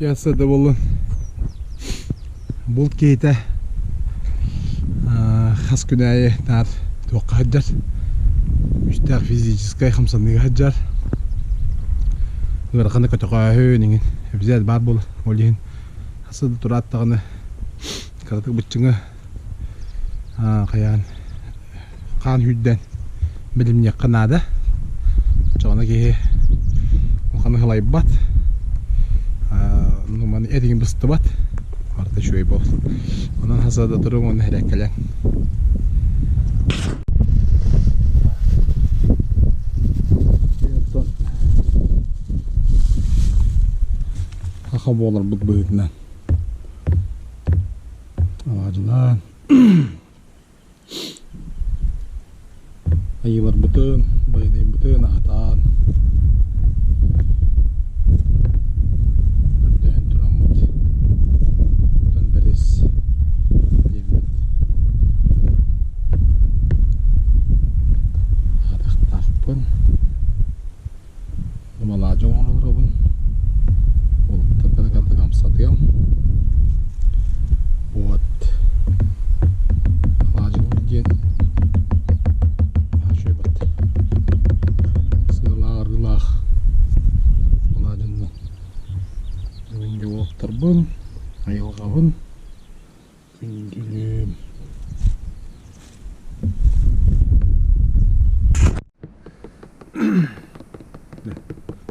Дьэ да буоллун. Булт киһитэ хас күн аайы наар туохха сылдьар, күүстээх физическэй хамсаныыга сылдьар. Ыараханы көтөҕөөһүн иҥин обязательно баар буолар. Ол иһин хас да тураат даҕаны кыратык быччыҥы хайаан хаан сүүрдэн билимниэххэ наада. Оччоҕуна киһи улаханнык сылайбат, маны этиҥ быстыбат, барыта үчүгэй буолар. Онон хас да туруҥ уонна һэрээккэлэҥ. Саха буоларбыт быһыытынан алаадьылаан Айыыларбытын, байанайбытын аһатан, көрдөһөн тураммыт, оттон бэрис диэммит аһатахтаахпын. Алаадьы оҥорон олоробун. Уолаттарга да кырдык амсатыам. Вот. Алаадьылыыр диэн наһаа үчүгэй бат. Сыалаах арыылаах алаадьыннан бүгүн уолаттарбын, айылҕабын күндүлүөм.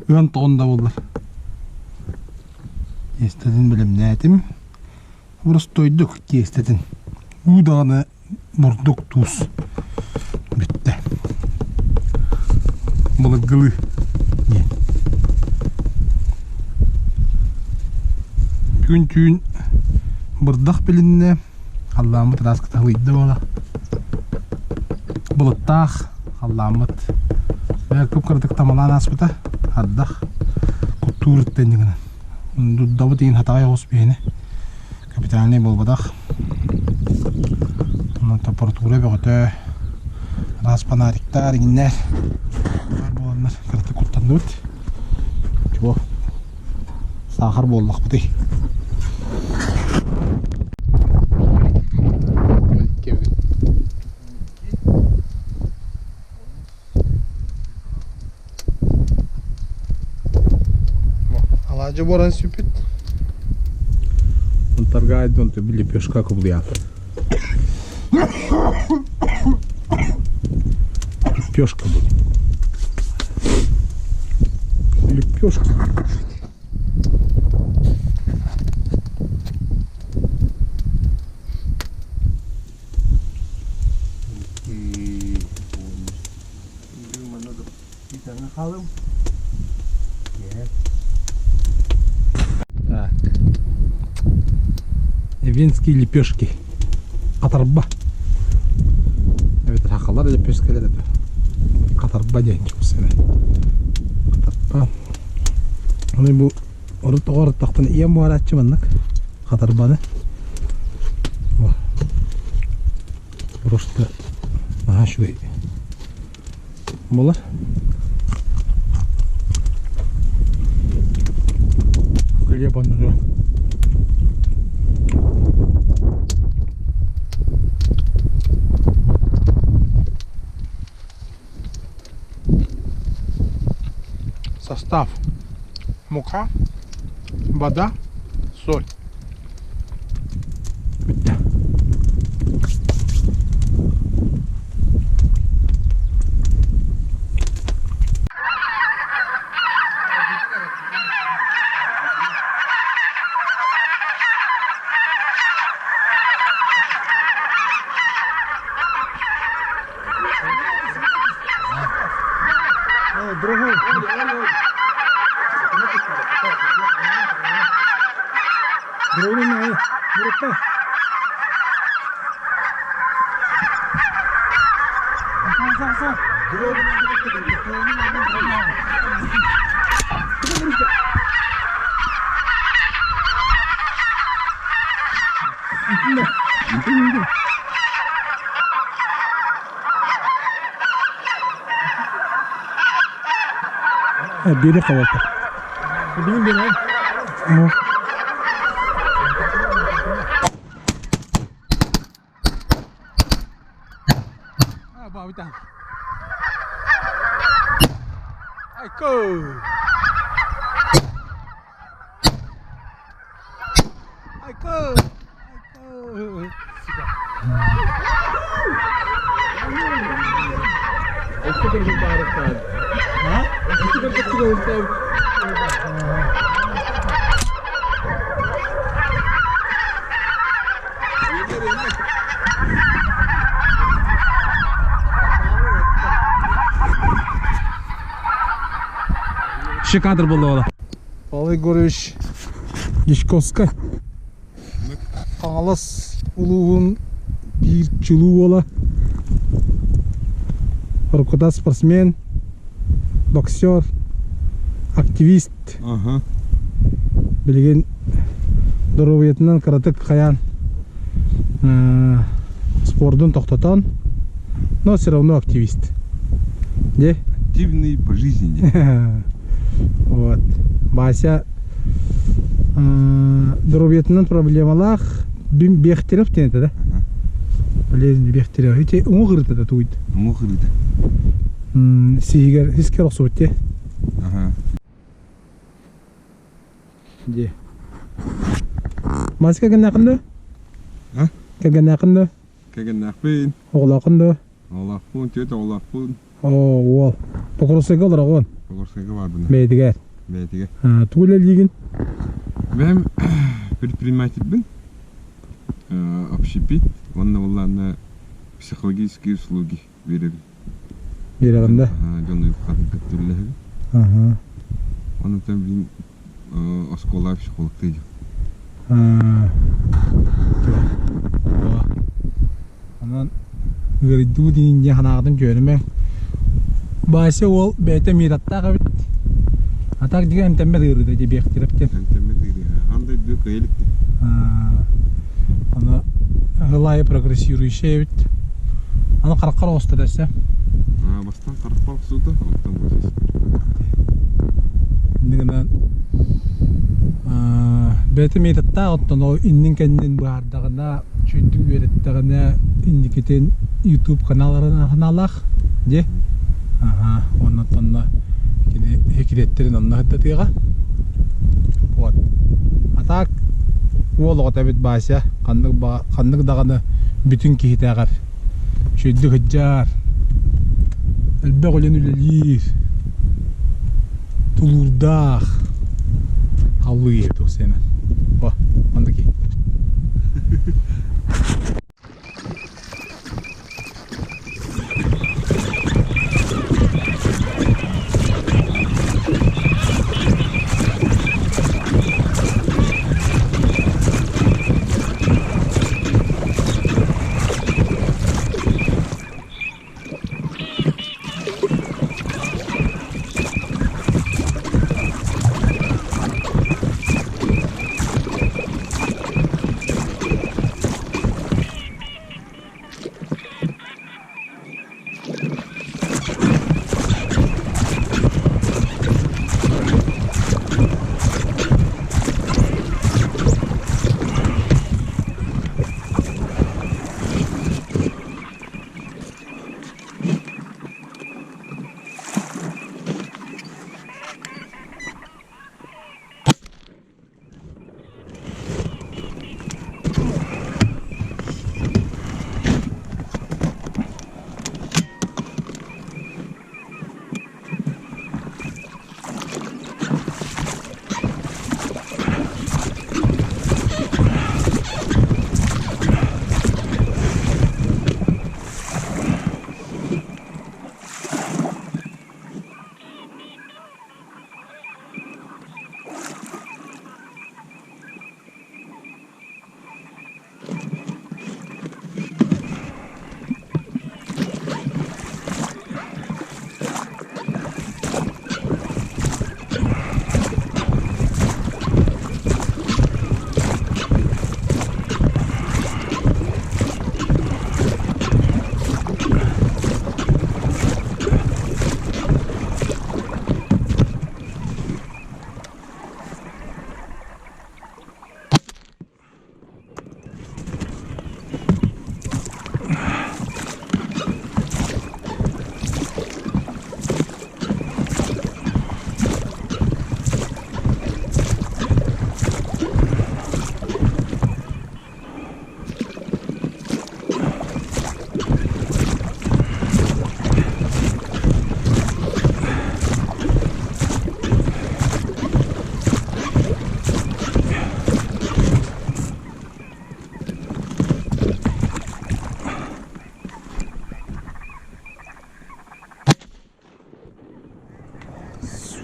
Ыан тоҕон да буоллар. Тиэстэтин бэлэмнээтим. Боростуойдук тиэстэтин. Уу даҕаны бурдук туус бүттэ. Былыргылыы диэн. Күн түүн бырдах билиннэ. Халлааммыт ыраас кыталыйда буола. Былыттаах халлааммыт кып-кыратык тамалаан ааспыта. Ардах куттуур иттэн гынан. Дурдабыт иин хатаҕай оҕус биһини. Капитальнай буолбатах. Онон температура бөҕөтө. Араас фонариктар, иҥиннэр баар буоланнар кыратык куттанныбыт. Чего? Саахар буоллахпытый. Алаадьы буоран сүппүт. Онтарга айдон лепешка кубулуйаат. Лепешка будет. Лепешки кушать. Так. Эвенские лепешки. Хатарба. Эбэтэр хахалар лепешкалар это. Хатарба диэн чупсана. Хатарба. Оны бу урут оҕор тахтан ийэм буһарааччы маннык хатарбаны. Просто наһаа үчүгэй буолар. Хлеб оннугар. Состав. Мука, вода, соль. Бүттэ. Биэри хабалта. Билин бен ай. Ще кадр буолла. Павел Егорович Дьячковскай. Хаҥалас улууһун биир чулуу уола. Уруккута спортсмен, боксер, активист. Ага. Билигин доруобуйатынан кыратык хайаан спордун тохтотон, но все равно активист. Де? Активный по жизни. Вот. Вася доруобуйатынан проблемалаах Бехтерев диэн этэ да? Болезнь Бехтерев. Ити уҥуох ырыта да тугуйт. Уҥуох ырыта. Сиһигэр сискэр охсубут те. Ага. Дии. Маска кэргэннээххин дуо? А? Кэргэннээххин дуо? Кэргэннээхпин. Оҕолооххун дуо? Оҕолоохпун, түөрт оҕолоохпун. Оо, уол. Покровскайга олороҕун? Покровскайга баарбын. Бэйэтигэр? Бэйэтигэр. Тугу үлэлиигин? Бэйэм предпринимательбин. Общепит уонна буоллаҕына психологические услуги биэрэбин. Биэрэҕин да? Дьон уйулҕатын кытта үлэлэһэбин. Онтон мин оскуола психологтыы Онон ыарыйдуу диин диэн санааҕытын түһэримэҥ. Вася уол бэйэтэ мираттаах эбит. А так дигэ эмтэммэт ыарыыта дии биэхтирэп диэн. Эмтэммэт ыарыы. Аан дойду кыайа иликтэ. Аны ылайы прогрессирующая эбит. Аны хараххар оҕуста дэсэ. Бастаан харахпар охсуута, онтон бу Иннигинэн бэйэтэ методтаах оттон ол иннин-кэннин быһаардаҕына, үчүгэйдик үөрэттэҕинэ инникитин YouTube каналларын ханаалаах дии. Аха, уонна онно кини секреттэрин онно сырдатыаҕа. Вот. А так уол оҕото эбит Вася ханнык ханнык даҕаны бүтүн киһитээҕэр үчүгэйдик сылдьар. Элбэх үлэни үлэлиир, тулуурдаах аллыы киһи туох О, манныки.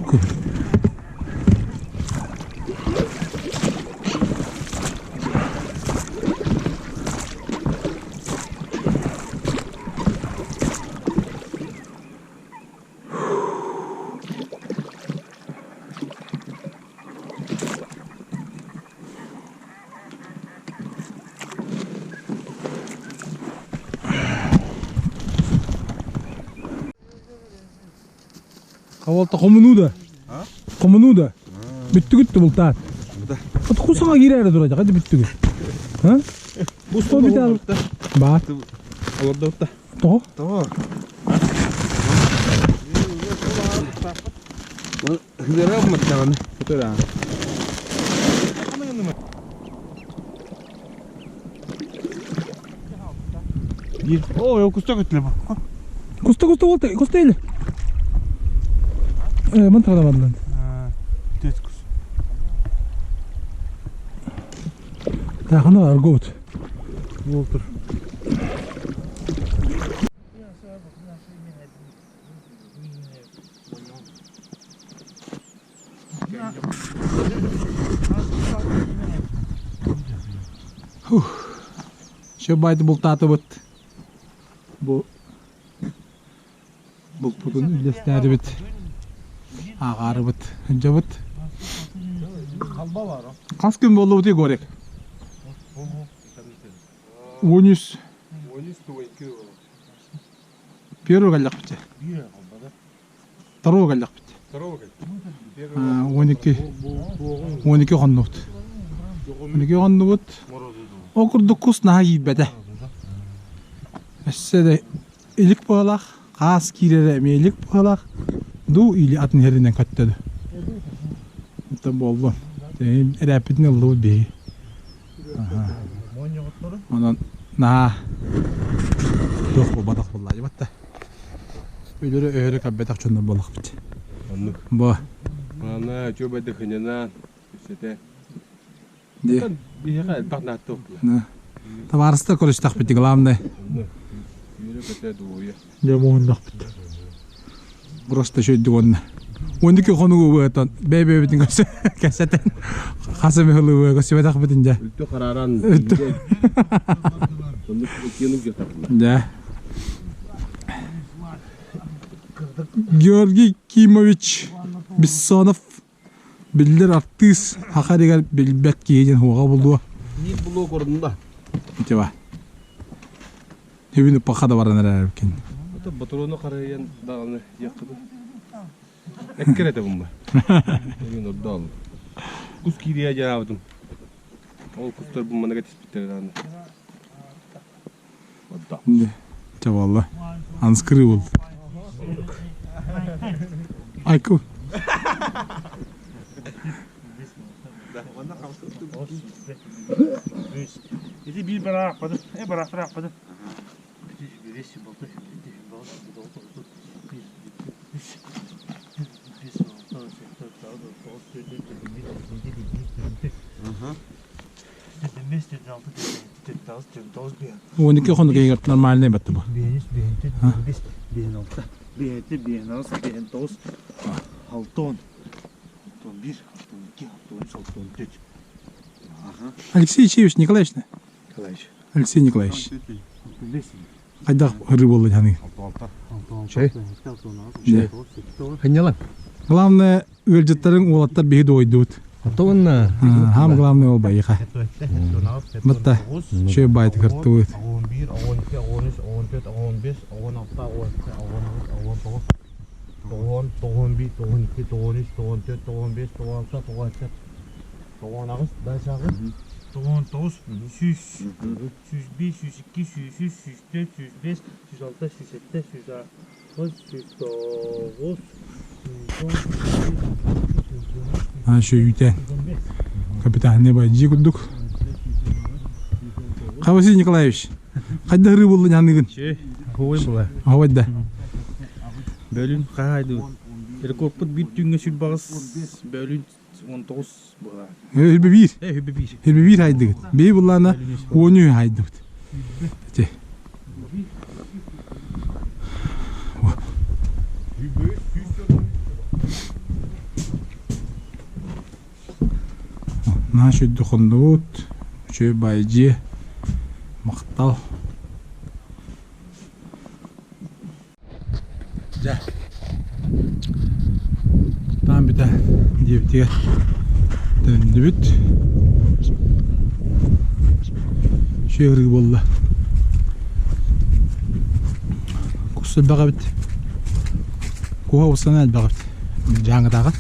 Сука. Хавалта хомунуу да. Хомунуу да. Бүттүгүт да бултаат. Отку саҥа киирээри турар, хadi бүттүгүт. А? Бу Сто битал. Баар. Олордубут да. Тоҕо? Тоҕо? Хыдара маттаҕын. Хыдара. О, куста көтүлэ бу. Куста куста болта, куста или? Э, ман тагына бардылар. Төт кус. Тахана аргот. Болтур. Все байды бултаатыбыт. Бу булпутун үллэстээрибит. Ааҕаарыбыт. Дьабыт. Хас күн буоллубут Егорик? 13. Первый кэллэхпит. Второго кэллэхпит. 12 12 хоннубут. 12 хоннубут. Ол курдук кус наһаа киирбэтэ. Өссө да илик быһалаах, хаас киирэрэ эмиэ илик быһалаах, дуу или атын иһэринэн көттөдө. Онтон буоллун. Эрээппитин ыллыбыт биһиги. Онон наһаа туох буолбатах буолла дьыбатта. Өлөрө өһөрө кэлбэтэх дьоннор буоллахпыт. Оннук. Бу. Ана үчүгэй сынньанан, кэпсэтэ. Ди. Биһиэхэ элбэх наадта буолла. Табаарыстар көрүстэхпит главное. Үөрэ көтө дуоһуйа. Дьэ муһуннахпыт. Просто үчүгэйдик уонна. Уонна хонугу быһытан бэйэ-бэйэбитин көрсө кэпсэтэн хас эмэ сылы көрсүбэтэхпитин дьэ. Үлтү харааран. Үлтү. Соннук иккиэн дьиэхтээхпин. Дьэ. Георгий Кимович Бессонов биллэр артыыс саха сиригэр билбэт киһи диэн суоҕа буолуо. Биир блок орунна. Типа. Үбүн уппакка да баран эрэр эбиккин. Ото ботуруону харайан даҕаны диэххэ дуу. Эккэр этэ бумба. Эйин ордоол. Кус киириэ дьаабытым. Ол кустар бумманыга түспүттэр даҕаны. Ордоо. Чэ буолла. Анскырыы буолла. Айку. Ити биир бараахпатын, э бараахпатын. 12 хонук иһигэр нормальный батты бу. Алексей Ичевич Николаевич Николаевич. Алексей Николаевич. Хайдах ырыы буолла дьаһаный? Чэй. Ханньалан. Главное, ыалдьыттарыҥ уолаттар биһи дуойдубут. Оттон Хам главное ол байыха. Батта, шөй байты кыртыбыт. 11, 12, 13, 14, 15, 16, 17, 18, 19, 10, 11, 12, 13, 14, 15, 16, 17, 18, дальше 99, 100, 101, 102, 103, 104, 105, 106, 107, 108, 109, А шөй үүтэн. Капитанный байдьи курдук. Василий Николаевич, хайда ырыы буолла дьаһаныгын? Хой була. Хавайда. Бөлүн хаһайды. Рекордпут биир түүҥҥэ сүрбаҕыс бөлүн 19 була. Үрбе биир. Э хүбе биир. Үрбе биир хайдыгыт. Бии буллаана уонүү хайдыбыт. Ити. Наһаа үчүгэй хоннубут, үчүгэй баайы дьиэ, махтал. Дьэ, таан бүтэ диэбитигэр төннүбүт. Үчүгэй ырыы буолла. Кус элбэх эбит. Куһа устана элбэх эбит. Дьааҥытааҕар.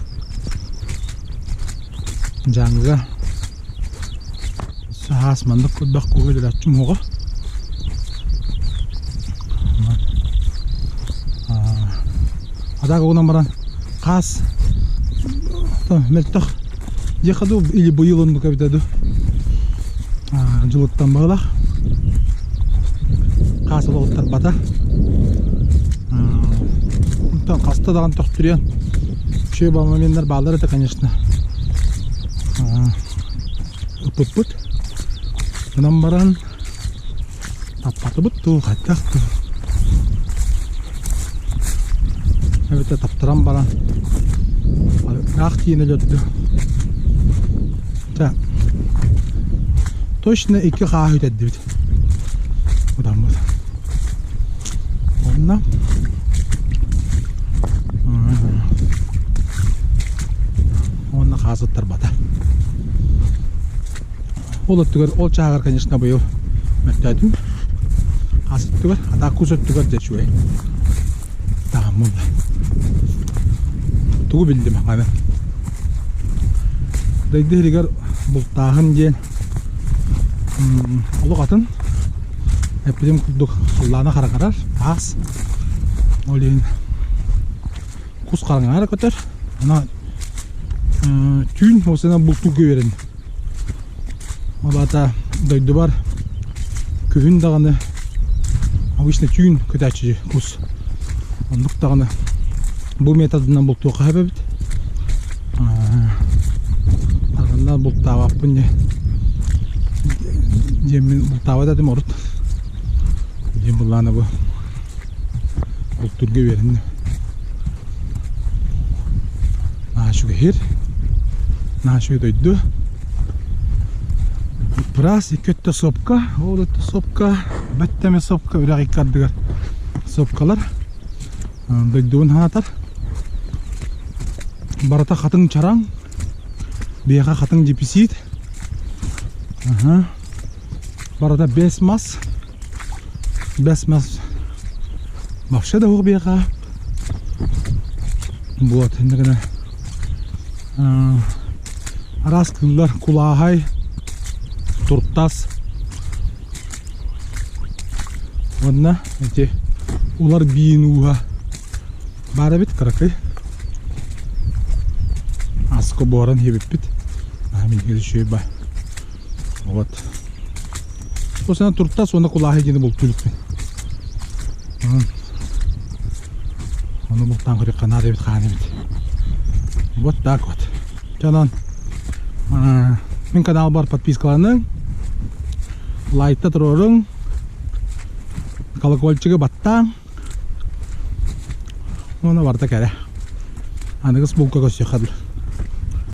Дьааҥыга саас маннык элбэх куһу өлөрөөччүм уоҕа. А так угунан баран хаас мөлтөх диэххэ дуу или быйыл оннук эбитэ дуу дьылыттан быһыылаах хаас олоҕуттарбата онтон хаста даҕаны төхтүрүйэн үчүгэй моментар бааллар этэ конечно ыппыппыт онон баран таппатыбыт дуу хайдах дуу эбэтэр таптаран баран ыраах тиийэн өлөрдө Чэ точно икки хааһы үтэрдибит утаммыт онно уонна хаас ыттарбата Ол өттүгэр, ол чааһыгар, конечно, быйыл мөттөөтүм. Хас өттүгэр, а кус өттүгэр дьэ үчүгэй. Таһыммын да. Тугу биллим аны. Дойду иһигэр бултааһын диэн олох атын. Эппитим курдук халлаана хараҥарар, таас. Ол иһин кус хараҥара көтөр. Ана түүн осынан бултуурга үөрэнним. Ол аата дойдубар күһүн даҕаны обычно түүн көтөөччү кус. Оннук даҕаны бу методынан бултуохха сөп эбит. Арҕаннаан бултаабаппын дьэ. Диэммин бултаабат этим урут. Диэн буллаана бу бултуурга үөрэнним. Наһаа үчүгэй Наһаа үчүгэй дойду. Быраас икки өттө сопка, ол өттө сопка, бэттэмэ сопка, үрэх икки ардыгар сопкалар. Дойдубун хаатар. Барыта хатыҥ чараҥ, биһиэхэ хатыҥ дьиписиит. Барыта бэс мас. Бэс мас вообще да суох биһиэхэ. Вот, иннэ гына араас кыыллар кулааһай, туртас уонна ити улар биин ууһа баар эбит кыракый. Аска буоран иһибиппит. Минньигэс үчүгэй бай. Вот. Осана туртас уонна кулааһай диэни бултуу иликпин. Ону бултаан көрүөххэ наада эбит хаан эбит. Вот так вот. Дьонон мин каналбар подпискаланыҥ, лайкта туруоруҥ, колокольчигы баттааҥ. Уонна барыта кэрэ. Аныгыс булка көрсүөххэ дылы.